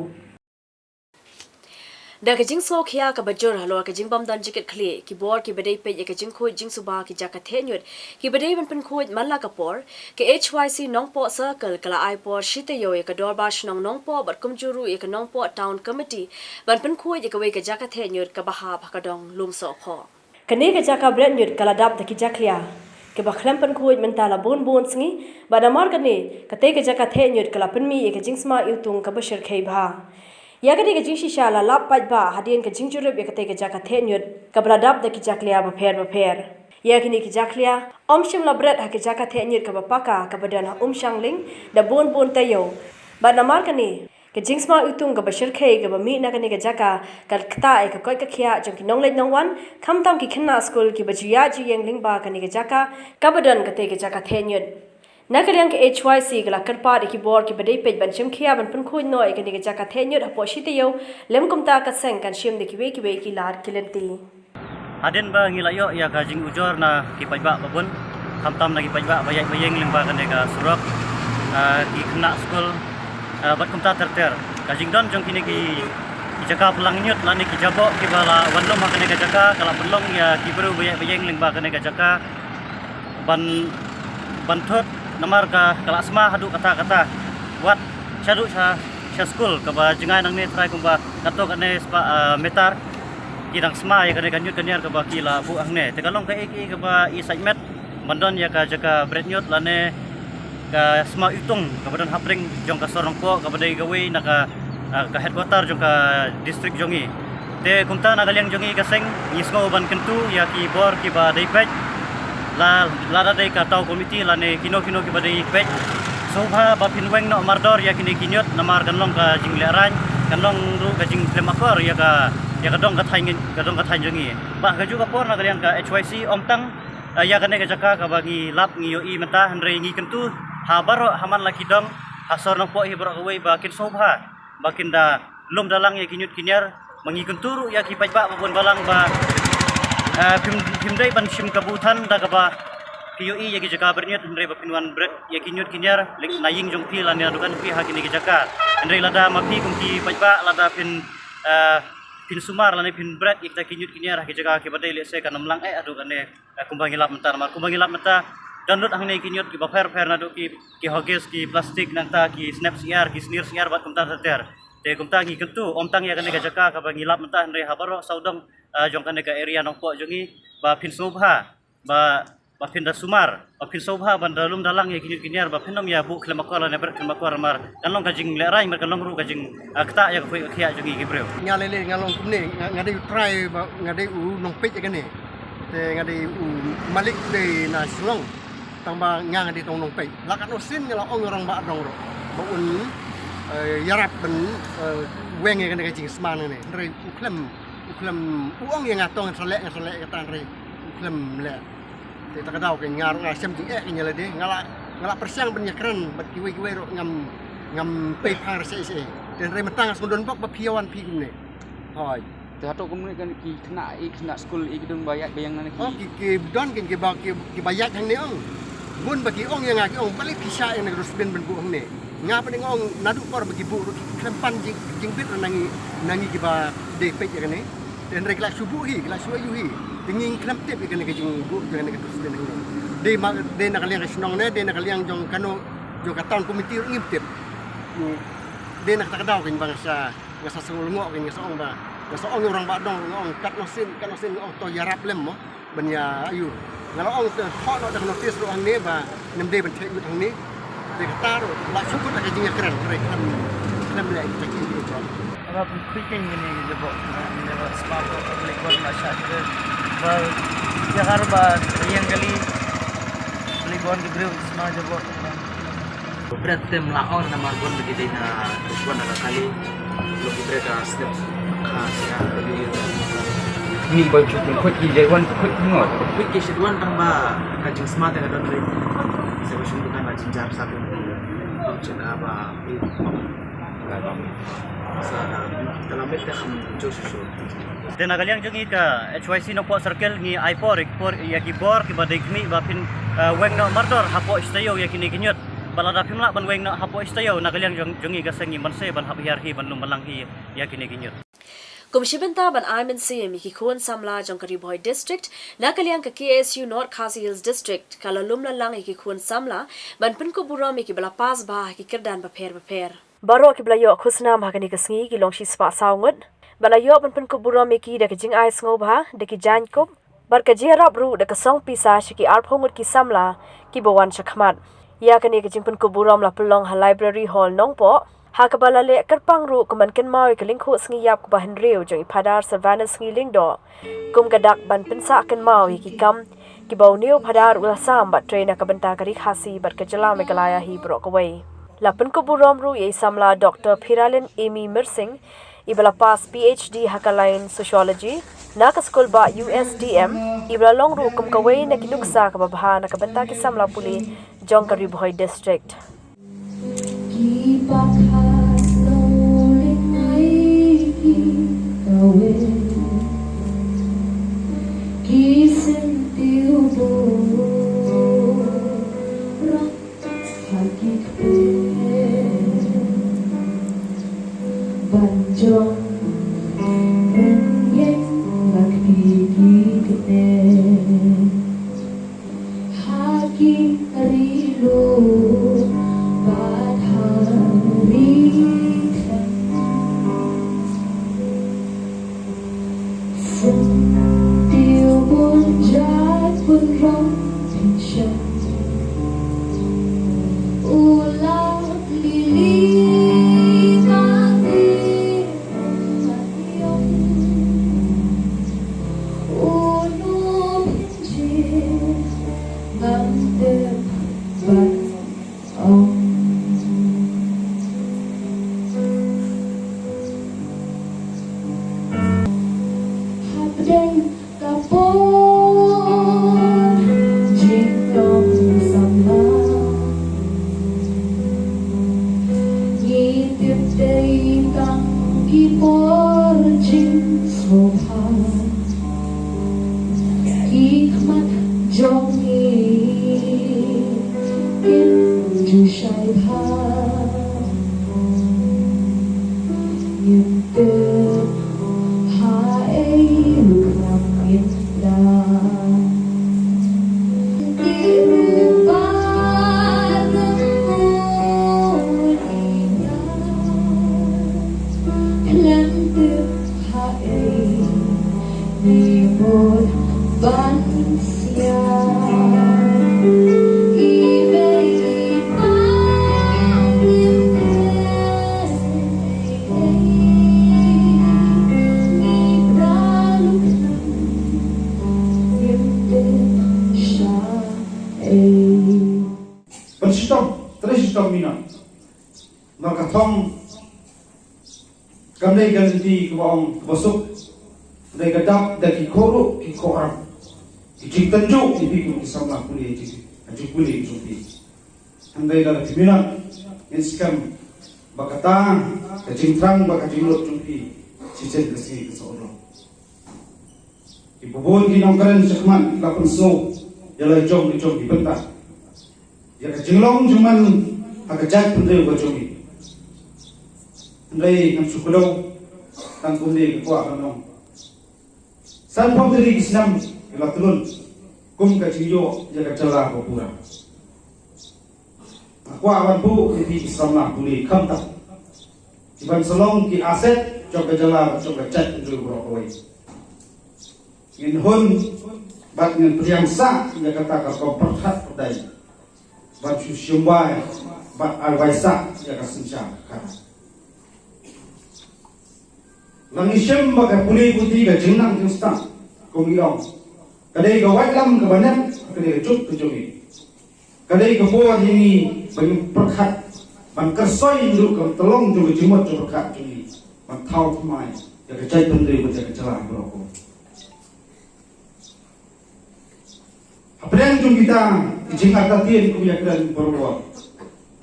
Da ka jingsngewkhia kaba jur halor ka jingbym don jingkitkhlieh, ki bor kiba dei peit ïa ka jingkhuid jingsuba ki jaka theh ñiut kiba dei ban pynkhuid man la ka por, ka H Y C Nongpoh Circle ka la ai por shi taïew ïa ka Dorbar Shnong Nongpoh bad kumjuh ruh ïa ka Nongpoh Town Committee ban pynkhuid ïa kawei ka jaka theh ñiut kaba hap ha ka dong Lumsohphoh. Kane ka jaka bret ñiut ka la dap da ki jakhlia kiba khlem pynkhuid mynta la bun bun sngi, bad namar kane, katei ka jaka theh ñiut ka la pynmih ïa ka jingsma iwtung kaba shyrkhei bha. Ïa kane ka jingshisha la lap paidbah hadien ka jingjurip ïa katei ka jaka theh ñiut kaba la dap da ki jakhlia bapher bapher. Ïa kine ki jakhlia, ym shym la bret ha ka jaka theh ñiut kaba paka kaba don ha Umshangling da bun bun taïew. Bad namar kane, ka jingsma iwtung kaba shyrkhei kaba mih na kane ka jaka ka ktah ïa ka koit ka khiah jong ki nongleit nongwan, khamtam ki khynnah skul kiba ju ïaid ju ïeng lyngba kane ka jaka kaba don katei ka jaka theh ñiut. Na ka liang ka H Y C ka la kyrpad ïa ki bor kiba dei peit ban shim khia ban pynkhuid noh ïa kane ka jaka theh ñiut hapoh shi taïew, lym kumta ka seng kan shim da kiwei kiwei ki lad ki lynti. Hadien ba ngi la ïoh ïa ka jingujor na ki paidbah ba bun, khamtam na ki paidbah ba ïaid ba ïeng lyngba kane ka surok, ah, ki khynnah skul, ah, bad kumta ter ter. Ka jingdon jong kine ki, ki jaka plang ñiut lane ki jaboh kiba la wan lum ha kane ka jaka ka la pynlong ïa ki briew ba ïaid ba ïeng lyngba kane ka jaka ban, ban thut namar ka, ka la sma haduh katta katta. Wat shaduh sha, sha skul kaba jngai nangne trai kumba katto katne spah, ah, meter. Ki dang sma ïa kane ka ñiut ka ñiar kaba ki la buh hangne. Te ka long kaei kaei kaba i sait met ban don ïa ka jaka bret ñiut lane ka sma iwtung kaba don hapdeng jong ka sor Nongpoh kaba dei kawei na ka, ah, ka headquarter jong ka district jong ngi. Te kumta na ka liang jong ngi ka seng ngi sngew ban kyntu ïa ki bor kiba dei peit. La, lada dei ka town committee lane kino kino kiba dei peit, sngewbha ba phin weng noh mardor ïa kine ki ñiut namar kan long ka jinglehrain, kan long ruh ka jingkhlem akor ïa ka, ïa ka dong ka thaiñ, ka dong ka thaiñ jong ngi. Ba ha kajuh ka por na ka liang ka H Y C ym tang, eh, ïa kane ka jaka kaba ngi lap ngi ïohi mynta, hynrei ngi kyntu ha baroh ha man la ki dong ha sor Nongpoh hi baroh kawei ba kin sngewbha ba kin da lum da lang ïa ki ñiut ki ñiar, ba ngi kyntu ruh ïa ki paidbah ba bun balang ba, eh, phim, phim dei ban shim kabu than da kaba ki ïohi ïa ki jaka bret ñiut, hynrei ba phin wan bret ïa ki ñiut ki ñiar na ïing jong phi lane na dukan phi ha kine ki jaka. Hynrei lada ma phi kum ki paidbah lada phin, eh, phin sumar lane phin bret ïa kita ki ñiut ki ñiar ha ki jaka kiba dei lehse kan ym lang eh haduh kane. Eh, kumba ngi lap mynta, namar kumba ngi lap mynta, don lut hangne ki ñiut kiba pher pher naduh ki, ki huggies, ki plastik, nangta ki snep syiar, ki snier syiar bad kumta ter ter. Te kumta ngi kyntu ym tang ïa kane ka jaka kaba ngi lap mynta, hynrei ha baroh sawdong, ah, jong kane ka area Nongpoh jong ngi, ba phin sngewbha ba ba phin da sumar, ba phin sngewbha ban da lum da lang ïa ki ñiut ki ñiar, ba phin ym ïa buh khlem akor lane bret khlem akor, namar kan long ka jinglehrain, namar kan long ruh ka jing, ah, ktah ïa ka khuid ka khiah jong ngi ki briew. Nga lei lei nga long kumne, nga, nga dei u trai ba nga dei u nongpeit ïa kane. Te nga dei u malik dei na Shillong. Tang ba nga nga dei tang u nongpeit. La katno sien nga la ong rangbah dong ruh ba un, eh, ïarap ban, eh, weng ïa kane ka jingsma nangne. Hynrei u khlem, u khlem, u ong ïa nga tang ngan sa leh, ngan sa leh kata, hynrei u khlem leh. Te ta ka daw ka nga ruh nga shem jingeh ka ïa lade, nga la, nga la pyrshang ban ïakren bad kiwei kiwei ruh ngam, ngam pei phang re seh seh. Te hynrei mynta nga sngewdon bok ba phi ïa wan phi kumne. Hooid. Te hato kumne kan ki khynnah, i khynnah skul i ki dang ba ïaid ba ïeng na ki? Oh, ki, ki don kin ki ba, ki, ki ba ïaid hangne ong. Bun ba ki ong ïa nga, ki ong balei phi shah ïa kane ka dustbin ban buh hangne. Nga pat nga ong naduh por ba ki buh ruh ki khlem pan jing, jingbit ruh na ngi, na ngi ki ba dei peit ïa kane. Te hynrei ki la shu buh hi, ki la shu ayu hi. Te ngi khlem tip ïa kane ka jingbuh jong kane ka dustbin hangne. Dei ma, dei na ka liang ka shnong ne, dei na ka liang jong kano, jong ka town committee ruh ngim tip. Hmm. Dei na kata ka daw kane ba nga sa, nga sa sngewlyngngoh kane, nga sa ong ba, nga sa ong ïa u rangbah dong, nga ong katno sien, katno sien, nga ong to ïarap lem mo. Ban ïa ayu. Nga la ong te thoh noh da ka notice ruh hangne ba ngam dei ban theh ñiut hangne. Te kata ruh la shu kut da ka jingïakren, hynrei khlem, khlem leh kita ki jingïakren. Ba pynkhuid kein kine ki jaboh, kine ki jaboh sma, ba Blei Bon la shah kren. Ba ïa har ba ïeng kali Blei Bon ki briew sma jaboh. Bret te ym lah ong namar bun ba ki dei na, bun na ka kali. Lok ki bret ka step ka sia ka yu yu. Ni ba ju pynkhuid ki jait wan pynkhuid ki ngot. Pynkhuid ki shait wan tang ba ka jingsma te ka don ri. Sa ba shim dukan ba jingjia sa pynkhuid. Bang jaka ba i. Sa ka, ka la met ka kham jur shuh shuh. Te na ka liang jong ngi ka H Y C Nongpoh Circle ngi ai por, ai por ïa ki bor kiba dei khmih ba phin, eh, weng noh mardor hapoh shi taïew ïa kine ki ñiut. Ba lada phim lah ban weng noh hapoh shi taïew na ka liang jong, jong ngi ka seng ngi ban sei ban hap hiar hi ban lum ban lang hi ïa kine ki ñiut. Kum shi bynta ban ai mynsiem ïa ki khun samla jong ka Ri Bhoi District, na ka liang ka K S U North Khasi Hills District ka la lum la lang ïa ki khun samla ban pynkup burom ïa kiba la pass bha ha ki kyrdan bapher bapher. Baroh kiba la ïoh khusnam ha kane ka sngi ki long shispah saw ngut. Ba la ïoh ban pynkup burom ïa ki da ka jingai sngewbha, da ki jaiñkup bad ka jingïarap ruh da ka song pisa sha ki arphew ngut ki samla kiba wan shakhmat. Ïa kane ka jingpynkup burom la pynlong ha Library Hall Nongpoh, ha kaba la leh kyrpang ruh kumban kynmaw ïa ka lyngkhuh sngi ïap kaba hynriew jong i Phadar Servanus Sngi Lyngdoh, kum ka dak ban pynsah kynmaw ïa ki kam kiba une u Phadar u la sam bad trei na ka bynta ka Ri Khasi bad ka jylla Meghalaya hi baroh kawei. La pynkup burom ruh ïa i samla Doctor Phiralin Amy Myrsing, iba la pass P H D ha ka lain Sociology na ka skul bah U S D M, iba la long ruh kum kawei na ki nuksa kaba bha na ka bynta ki samla pule jong ka Ri Bhoi District. Ki pakhat lawleng ai ki kawei, ki syntiew burom ha ki kper, ban jong rynïeng la ki kper. Ha ki ri lum bad ha ri khlem, syntiew bun jait bun rong pynshong. U la lili ka ri ka ïong, u nu pynjah ngam tip ban ong. Hapdeng ka por jingtong samla, ngi tip dei tang ki por jingsngewbha. Ki khmat jong ngi kin ju shai bha. Ngim tip ha ei ruh ngam ngeit da. Ki ruh ba ryngu ïa, khlem tip ha ei ngi bud Ban shitom, trei shitom minot. Namar ka thong kam dei ka lynti kaba ong kaba suk. Dei ka dap da ki khohruh ki khohram. Ki jingtynjuh ïa phi kum ki samla pule, ki jingpule jong phi. Hynrei lada phi minot, ngin skhem ba kata ka jingthrang bad ka jinglut jong phi shisien ka sngi ka sawdong. Kiba bun ki nongkren shakhmat ki la pynsngew ïa la jong ki jong ki bynta ïa ka jinglong jingman ha ka jaitbynriew ka jong ngi. Hynrei ngam shu kdew tang kumne, ka kwah ban ong. Sanphew tylli ki snem ki la tlun kum ka jingïoh ïa ka jylla ba pura. Nga kwah ban buh ïa phi ki samla pule khamtam ki ban sa long ki asset jong ka jylla bad jong ka jaitbynriew baroh kawei. Ngin hun bad ngin pdiang sah ïa kata ka rukom pyrkhat pyrdain ban shu shim wai bad ai wai sah ïa ka synshar khadar. La ngi shem ba ka pule puthi ka jingnang jingstad, kum ngi ong, ka dei ka waitlam kaba nep ha ka dei ka juk ka jong ngi. Ka dei ka bor ïa ngi ban pyrkhat, ban kyrsoi ïa ka tyllong jong ka jingmut jingpyrkhat jong ngi ban thaw thymmai ïa ka jaitbynriew bad ïa ka jylla baroh. Hapdeng jong kita ki jingartatien kum ïakren baroh,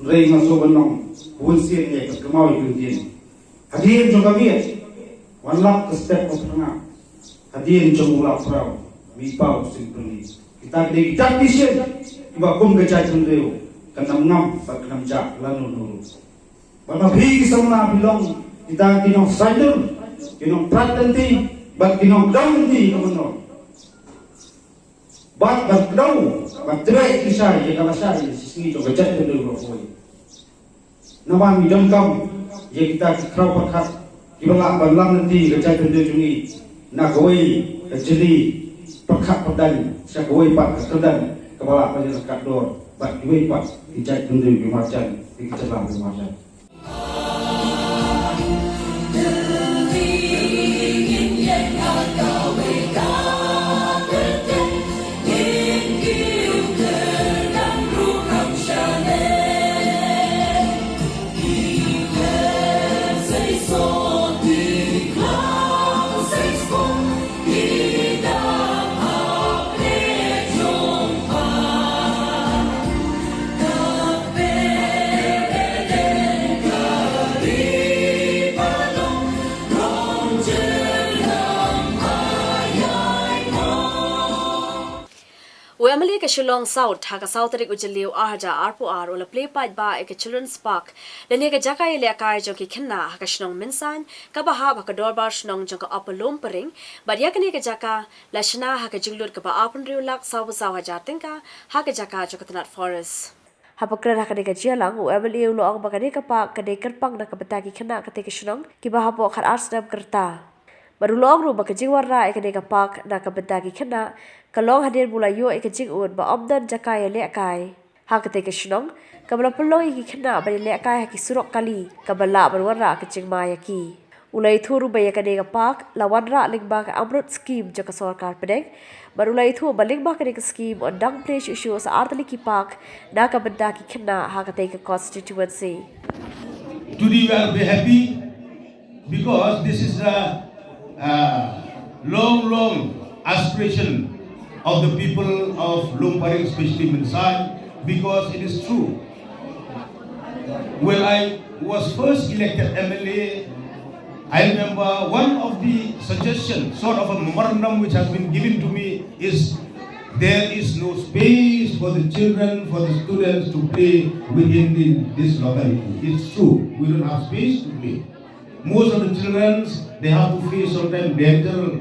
hynrei nga sngewbha ban ong, bun sien ïa ka kynmaw ïa ka ktien. Hadien jong ka miet wan lap ka step ka phyrngat. Hadien jong u lap phraw mih paw sien pyrngi. Kita ki dei kita ki sien kiba kum ka jaitbynriew kan ym ngam bad kan ym jah lano lano ruh. Bad ma phi ki samla phi long kita ki nongsaiñdur, ki nongprat lynti bad ki nongkdew lynti ka mynnor. Bad ban kdew, ban trei ki shai ïa ka lashai ïa ka shisngi jong ka jaitbynriew baroh kawei. Namar ngi donkam ïa kita ki khraw pyrkhat kiba lah ban lam lynti ïa ka jaitbynriew jong ngi na kawei ka jylli pyrkhat pyrdain sha kawei pat ka kyrdan kaba lah ban ïaryngkat dor bad kiwei pat ki jaitbynriew ki marjan, ki jylla ki marjan. U M L A ka Shillong South ha ka saw tarik u Jylliew ar hajar arphew ar u la plie paidbah ïa ka Children's Park lane ka jaka ïalehkai jong ki khynnah ha ka shnong Mynsain kaba hap ha ka dorbar shnong jong ka Upper Lumparing, bad ïa kane ka jaka la shna ha ka jinglut kaba arphew hynriew lak sawphew saw hajar tyngka ha ka jaka jong ka tnat Forest. Haba kren ha kane ka jingïalang, u M L A u la ong ba kane ka park ka dei kyrpang na ka bynta ki khynnah katei ka shnong kiba hapoh khatar snem ka rta. Bad u la ong ruh ba ka jingwanrah ïa kane ka park na ka bynta ki khynnah ka long hadien ba u la ïoh ïa ka jingud ba ym don jaka ïalehkai ha katei ka shnong, kaba la pynlong ïa ki khynnah ban ïalehkai ha ki surok kali kaba lah ban wanrah ka jingma ïa ki. U la ïathuh ruh ba ïa kane ka park la wanrah lyngba ka AMRUT scheme jong ka sorkar pdeng, bad u la ïathuh ba lyngba kane ka scheme yn dang plie shuh shuh sa ar tylli ki park na ka bynta ki khynnah ha katei ka constituency. Today we are very happy because this is the uh, long, long aspiration of the people of Lumparing, especially Mynsain, because it is true. When I was first elected M L A, I remember one of the suggestions, sort of a memorandum which has been given to me, is there is no space for the children, for the students to play within the, this locality. It's true, we don't have space to play. Most of the children, they have to face sometimes danger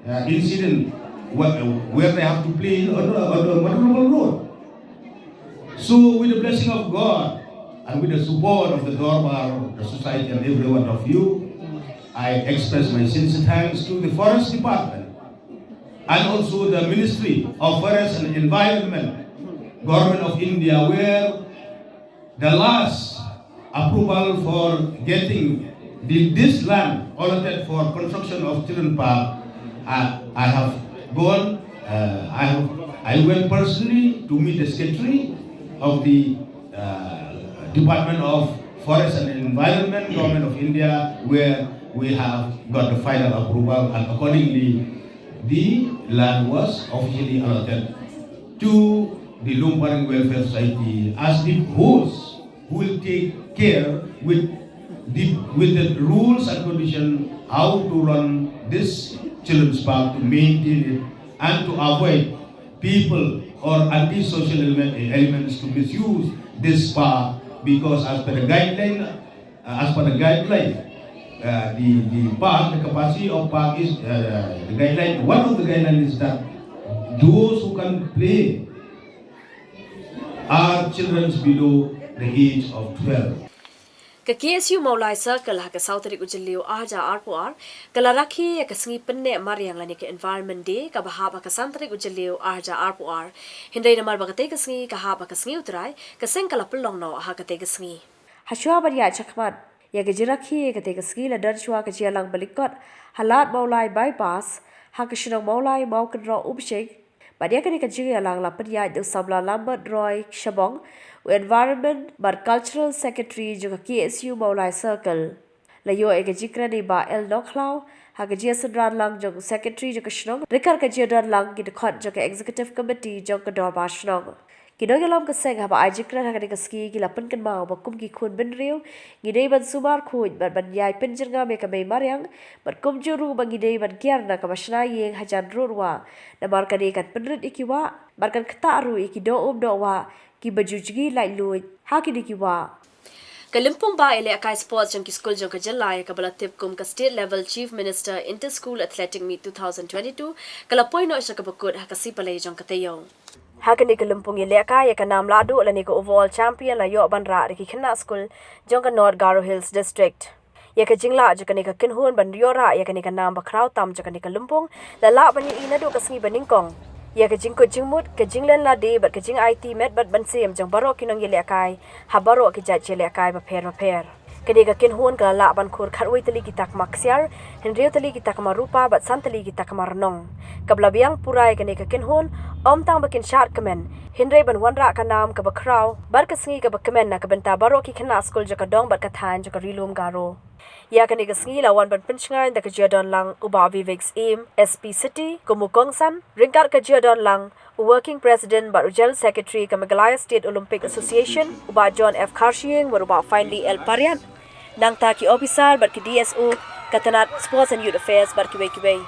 uh, incident where, where they have to play on, on, on a vulnerable road. So, with the blessing of God and with the support of the Dorbar, the society, and every one of you, I express my sincere thanks to the Forest Department and also the Ministry of Forest and Environment, Government of India, where the last approval for getting the, this land allotted for construction of children park, I, I have gone, uh, I have, I went personally to meet the secretary of the, uh, Department of Forest and Environment, Government of India, where we have got the final approval, and accordingly, the land was officially allotted to the Lumparing Welfare Society as the host who will take care with the, with the rules and conditions how to run this children's park, to maintain it, and to avoid people or anti-social ele-, elements to misuse this park, because as per the guideline, uh, as per the guideline, uh, the, the park, the capacity of park is, uh, the guideline, one of the guidelines is that those who can play are children below the age of twelve. Ka K S U Mawlai Circle ha ka saw tarik u Jylliew ar hajar arphew ar ka la rakhe ïa ka sngi pynneh mariang lane ka Environment Day kaba hap ha ka san tarik u Jylliew ar hajar arphew ar. Hynrei namar ba katei ka sngi ka hap ha ka sngi U Trai, ka seng ka la pynlong noh ha katei ka sngi. Hashwa ban ïaid shakhmat ïa ka jingrakhe ïa katei ka sngi la don shwa ka jingïalang balyngkot ha lad Mawlai Bypass ha ka shnong Mawlai Mawkynroh Umshing. Bad ïa kane ka jingïalang la pynïaid da u samla Lambert Roy Shabong, u Environment bad Cultural Secretary jong ka K S U Mawlai Circle. La ïoh ïa ka jingkren na i Bah L Nongkhlaw ha ka jingïasynran lang jong u Secretary jong ka shnong ryngkat ka jingdon lang ki dkhot jong ka Executive Committee jong ka Dorbar Shnong. Ki nongïalam ka seng haba ai jingkren ha kane ka sngi ki la pynkynmaw ba kum ki khun bynriew ngi dei ban sumar khuid bad ban ïai pynjyrngam ïa ka mei mariang, bad kumjuh ruh ba ngi dei ban kiar na kaba shna ïing hajan rud wah, namar kane kan pynrit ïa ki wah bad kan ktah ruh ïa ki doh um doh wah kiba ju jngi laitluid ha kine ki wah. Ka lympung bah ïalehkai sports jong ki skul jong ka jylla ïa kaba la tip kum ka State Level Chief Minister Inter School Athletic Meet two thousand twenty-two ka la poi noh sha kaba kut ha ka Sea Palais jong ka taïew. Ha kane ka lympung ïalehkai ïa ka nam lahduh lane ka overall champion la ïoh ban rah da ki khynnah skul jong ka North Garo Hills District. Ïa ka jinglah jong kane ka kynhun ban ïoh rah ïa kane ka nam bakhraw tam jong kane ka lympung la lah ban ïohi naduh ka sngi banyngkong. Ïa ka jingkut jingmut, ka jinglen lade bad ka jingaiti met bad mynsiem jong baroh ki nongïalehkai ha baroh ki jait ïalehkai bapher bapher. Kane ka kynhun ka la lah ban khur khatwei tylli ki takma ksiar, hynriew tylli ki takma rupa bad san tylli ki takma rnong. Kaba la biang pura ïa kane ka kynhun ym tang ba kin shad kmen, hynrei ban wanrah ka nam kaba khraw bad ka sngi kaba kmen na ka bynta baroh ki khynnah skul jong ka dong bad ka thaiñ jong ka Ri Lum Garo. Ïa kane ka sngi la wan ban pynshngaiñ da ka jingdon lang u Bah Vivek Syiem, S P City, kum u kongsan, ryngkat ka jingdon lang u Working President bad u General Secretary ka Meghalaya State Olympic Association, u Bah John F Kharshiing bad u Bah Finely L Pariat. Nangta ki ophisar bad ki D S O ka tnat Sports and Youth Affairs bad kiwei kiwei.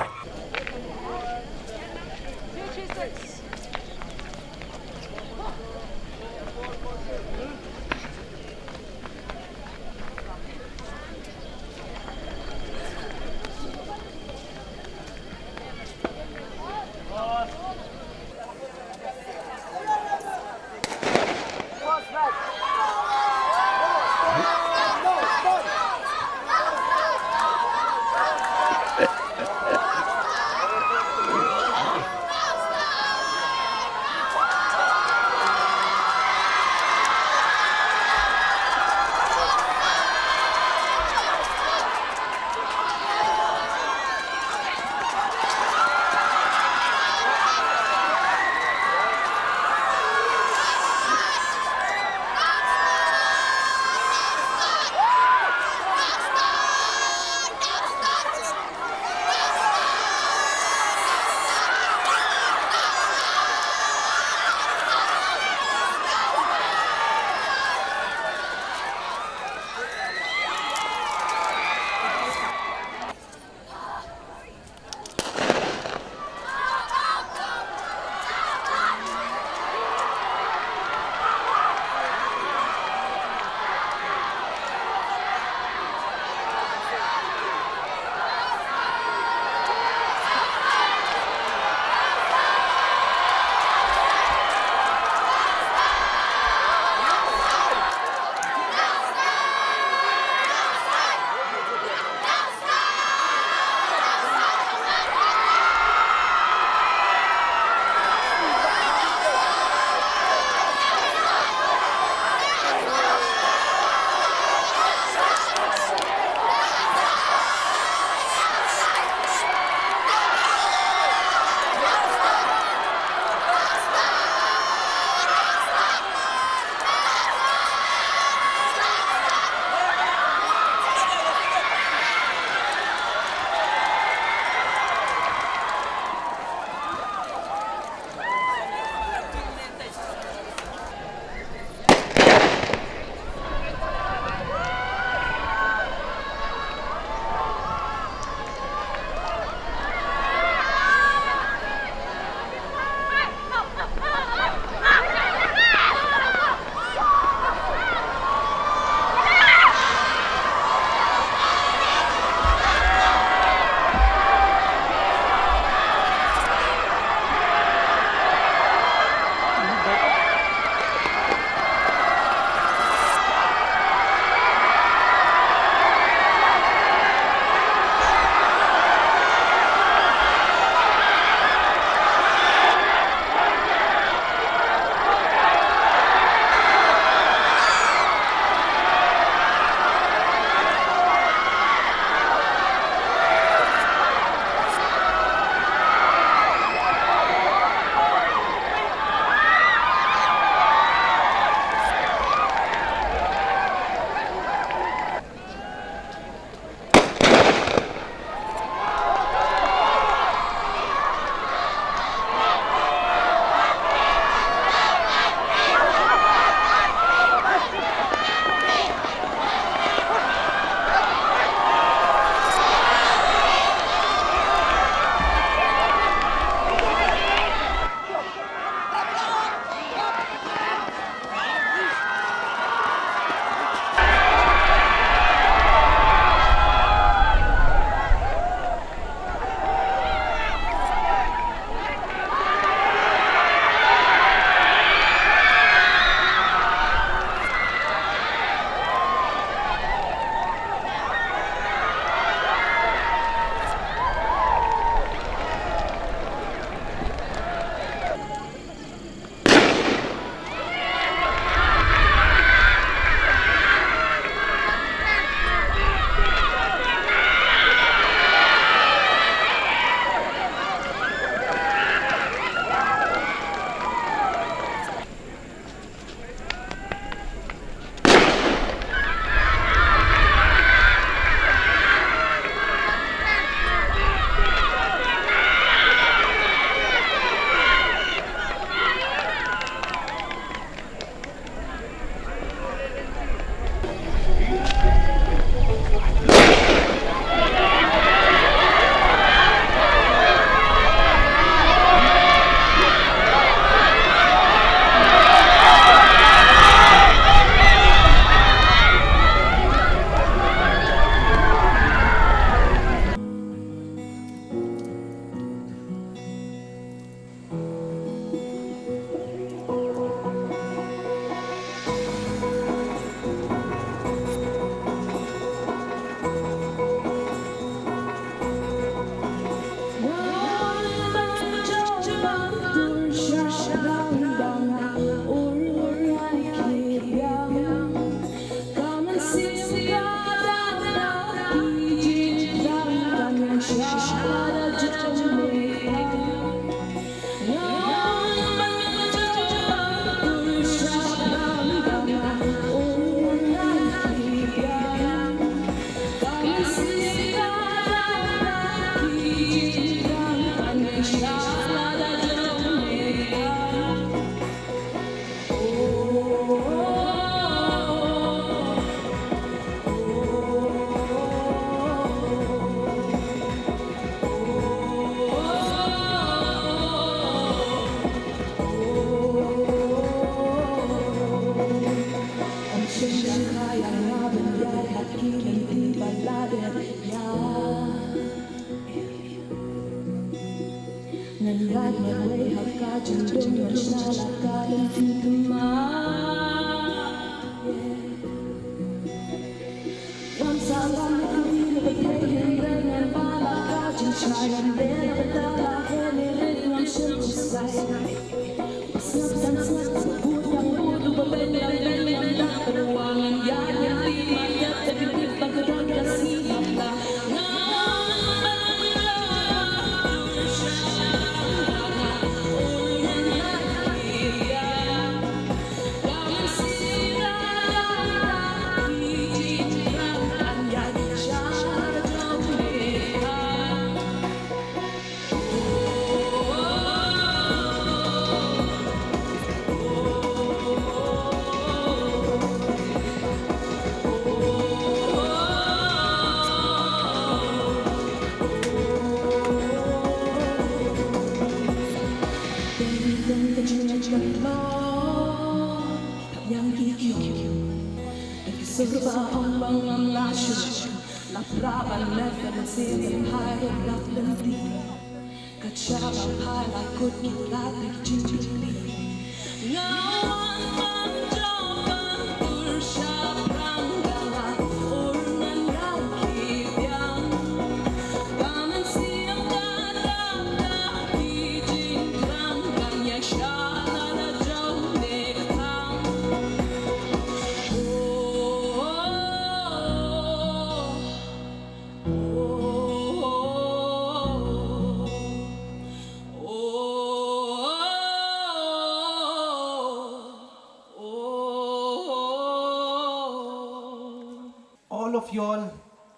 All of y'all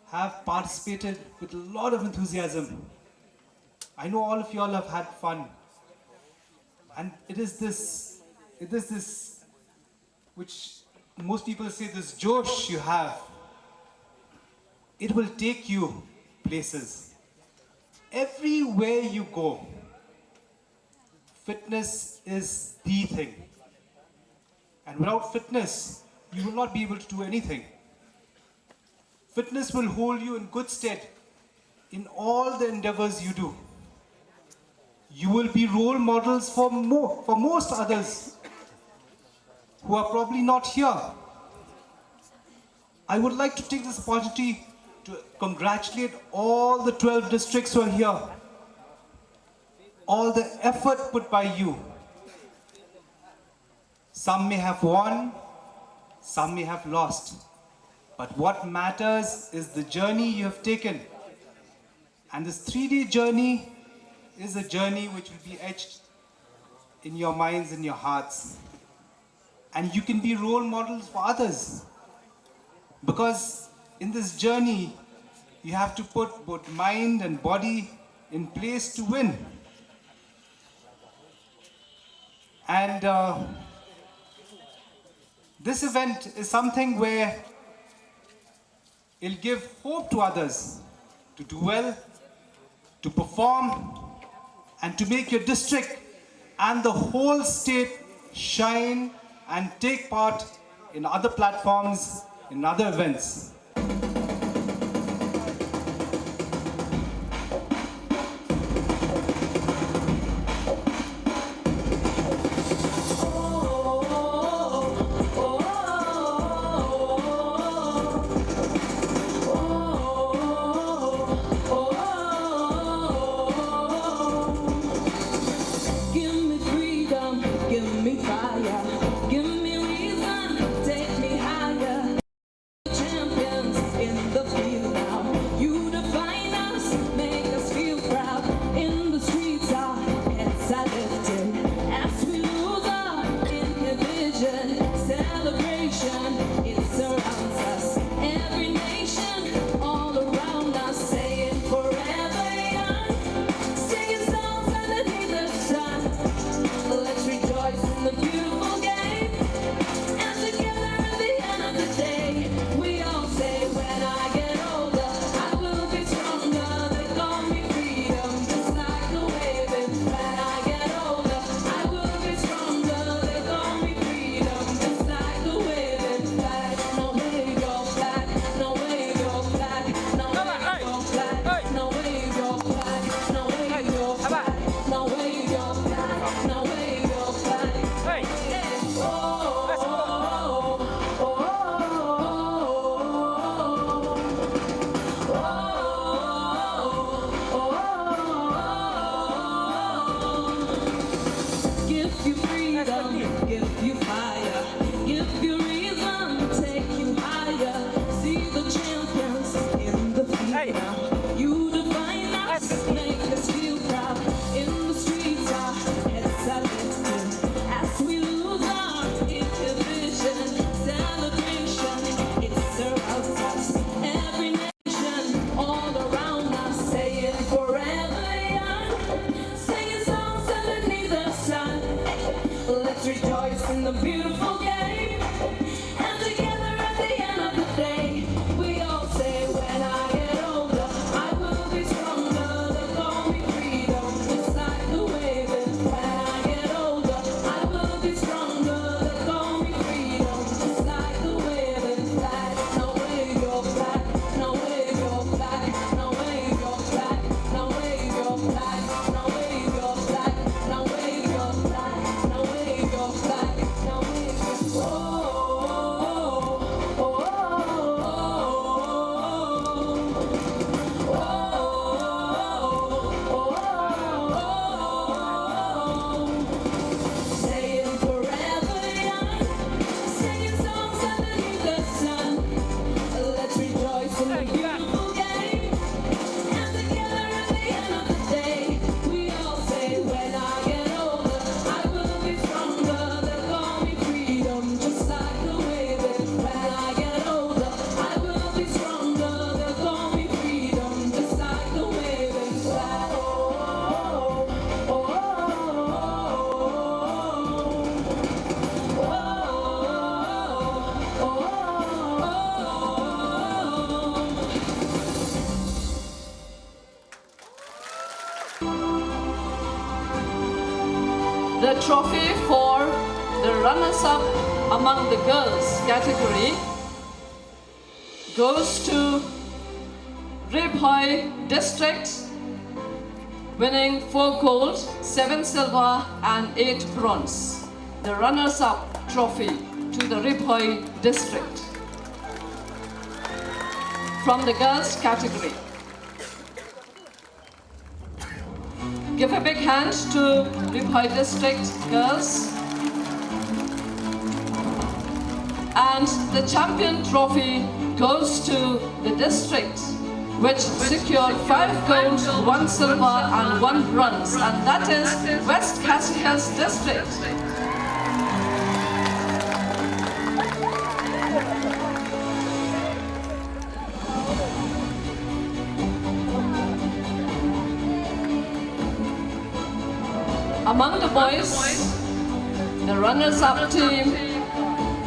have participated with a lot of enthusiasm. I know all of y'all have had fun. And it is this, it is this which most people say, this josh you have, it will take you places. Everywhere you go, fitness is the thing. And without fitness, you will not be able to do anything. Fitness will hold you in good stead in all the endeavors you do. You will be role models for, mo- for most others who are probably not here. I would like to take this opportunity to congratulate all the twelve districts who are here. All the effort put by you. Some may have won, some may have lost. But what matters is the journey you have taken. And this three day journey is a journey which will be etched in your minds and your hearts. And you can be role models for others. Because in this journey, you have to put both mind and body in place to win. And uh, this event is something where it'll give hope to others to do well, to perform, and to make your district and the whole state shine and take part in other platforms, in other events. The trophy for the runners-up among the girls category goes to Ri Bhoi District, winning four gold, seven silver and eight bronze. The runners-up trophy to the Ri Bhoi District from the girls category. Give a big hand to Ri Bhoi District girls. And the champion trophy goes to the district, which secured five gold, one silver and one bronze, and that is West Khasi Hills District. Among the boys, the runners-up team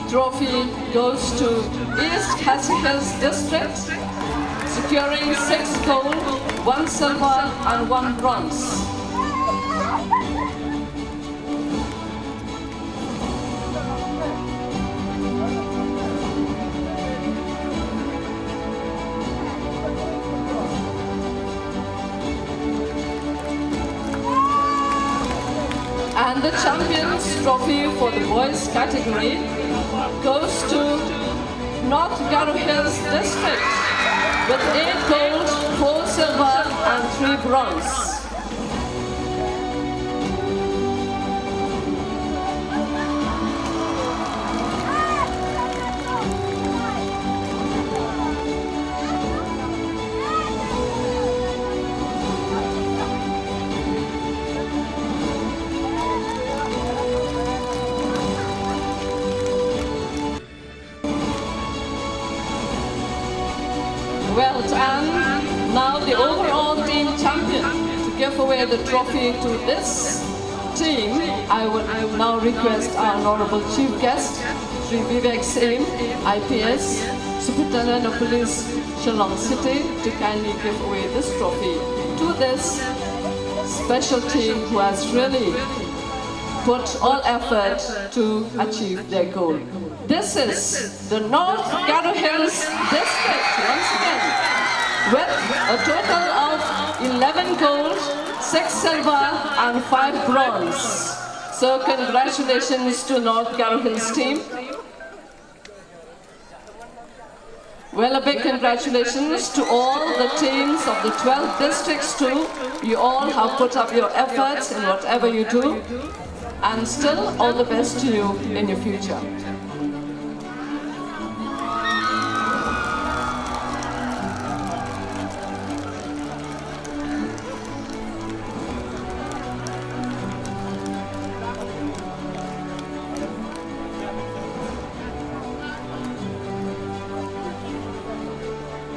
trophy goes to East Khasi Hills District, securing six gold, one silver and one bronze. And the champions trophy for the boys category goes to North Garo Hills District with eight gold, four silver and three bronze. Well, and now the overall team champion to give away the trophy to this team. I would now request our honorable chief guest, Shri Vivek Syiem, I P S, Superintendent of Police, Shillong City, to kindly give away this trophy to this special team who has really put all effort to achieve their goal. This is the North Garo Hills District once again, with a total of eleven gold, six silver and five bronze. So congratulations to North Garo Hills team. Well, a big congratulations to all the teams of the twelve districts too. You all have put up your efforts in whatever you do, and still all the best to you in your future.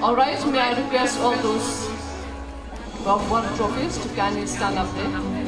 All right, may I request all those who have won trophies to kindly stand up there.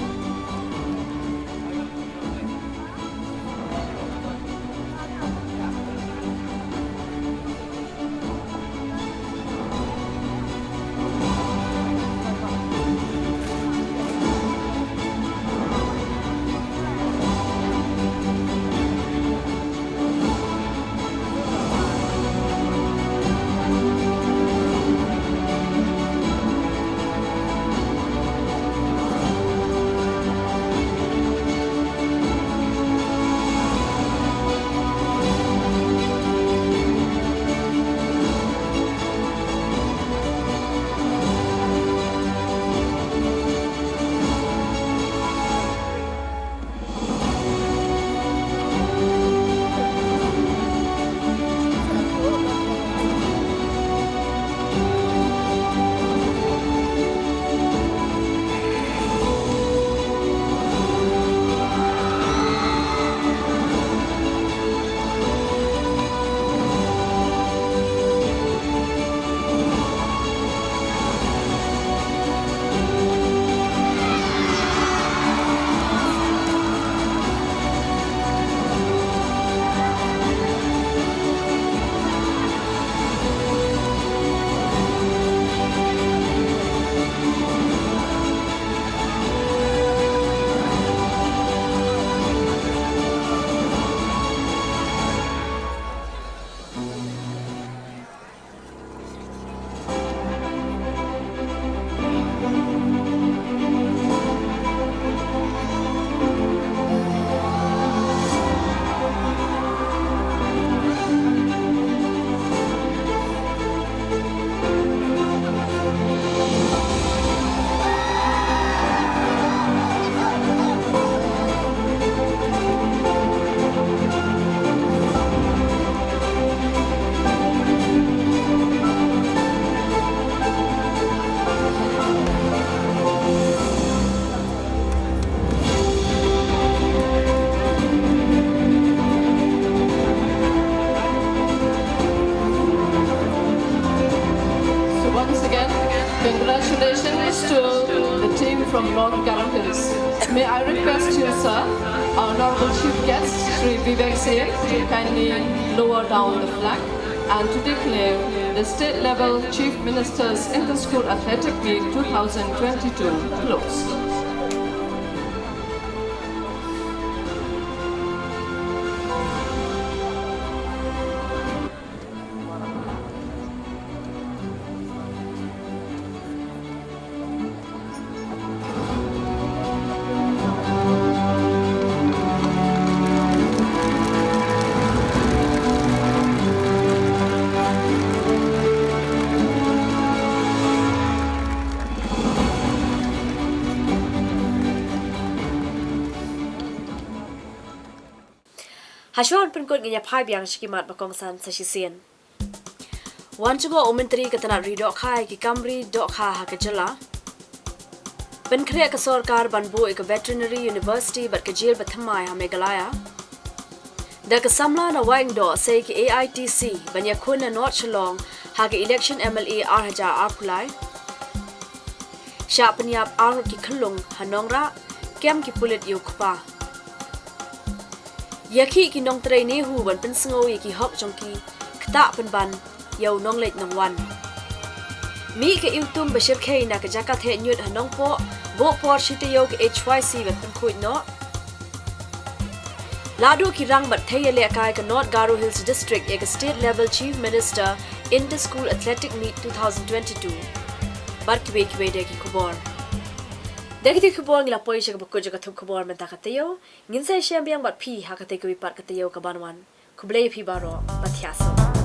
May I request you, sir, our honorable chief guest, Shri Vivek Singh, to kindly lower down the flag and to declare the state level Chief Minister's Inter-School Athletic Meet two thousand twenty-two closed. Hashwa ban pynkut ngin ïa phai biang sha ki mat ba kongsan sa shisien. Wan jngoh u Myntri ka tnat ri dohkha ïa ki kam ri dohkha ha ka jylla. Pynkhreh ka sorkar ban buh ïa ka Veterinary University bad ka jel bathymmai ha Meghalaya. Da ka samla na Wahingdoh sei ki A I T C ban ïakhun na North Shillong ha ka election M L A ar hajar arphew lai. Shah pynïap arngut ki khyllung ha Nongrah, kem ki pulit ïa u kpa. Ïakhih ki nongtrei NEHU ban pynsngew ïa ki hok jong ki, ktah pynban ïa u nongleit nongwan. Mih ka iwtum ba shyrkhei na ka jaka theh ñiut ha Nongpoh, buh por shi taïew ka H Y C ban pynkhuid noh. Lahduh ki rang bad thei ïalehkai ka North Garo Hills District ïa ka State Level Chief Minister Inter School Athletic Meet two thousand twenty-two. Bad kiwei kiwei de ki khubor. Da kitei ki khubor ngi la poi sha kaba kut jong ka thup khubor mynta ka taïew. Ngin sa ïashem biang bad phi ha katei kawei pat ka taïew kaban wan. Khublei phi baroh, ba thiah suk.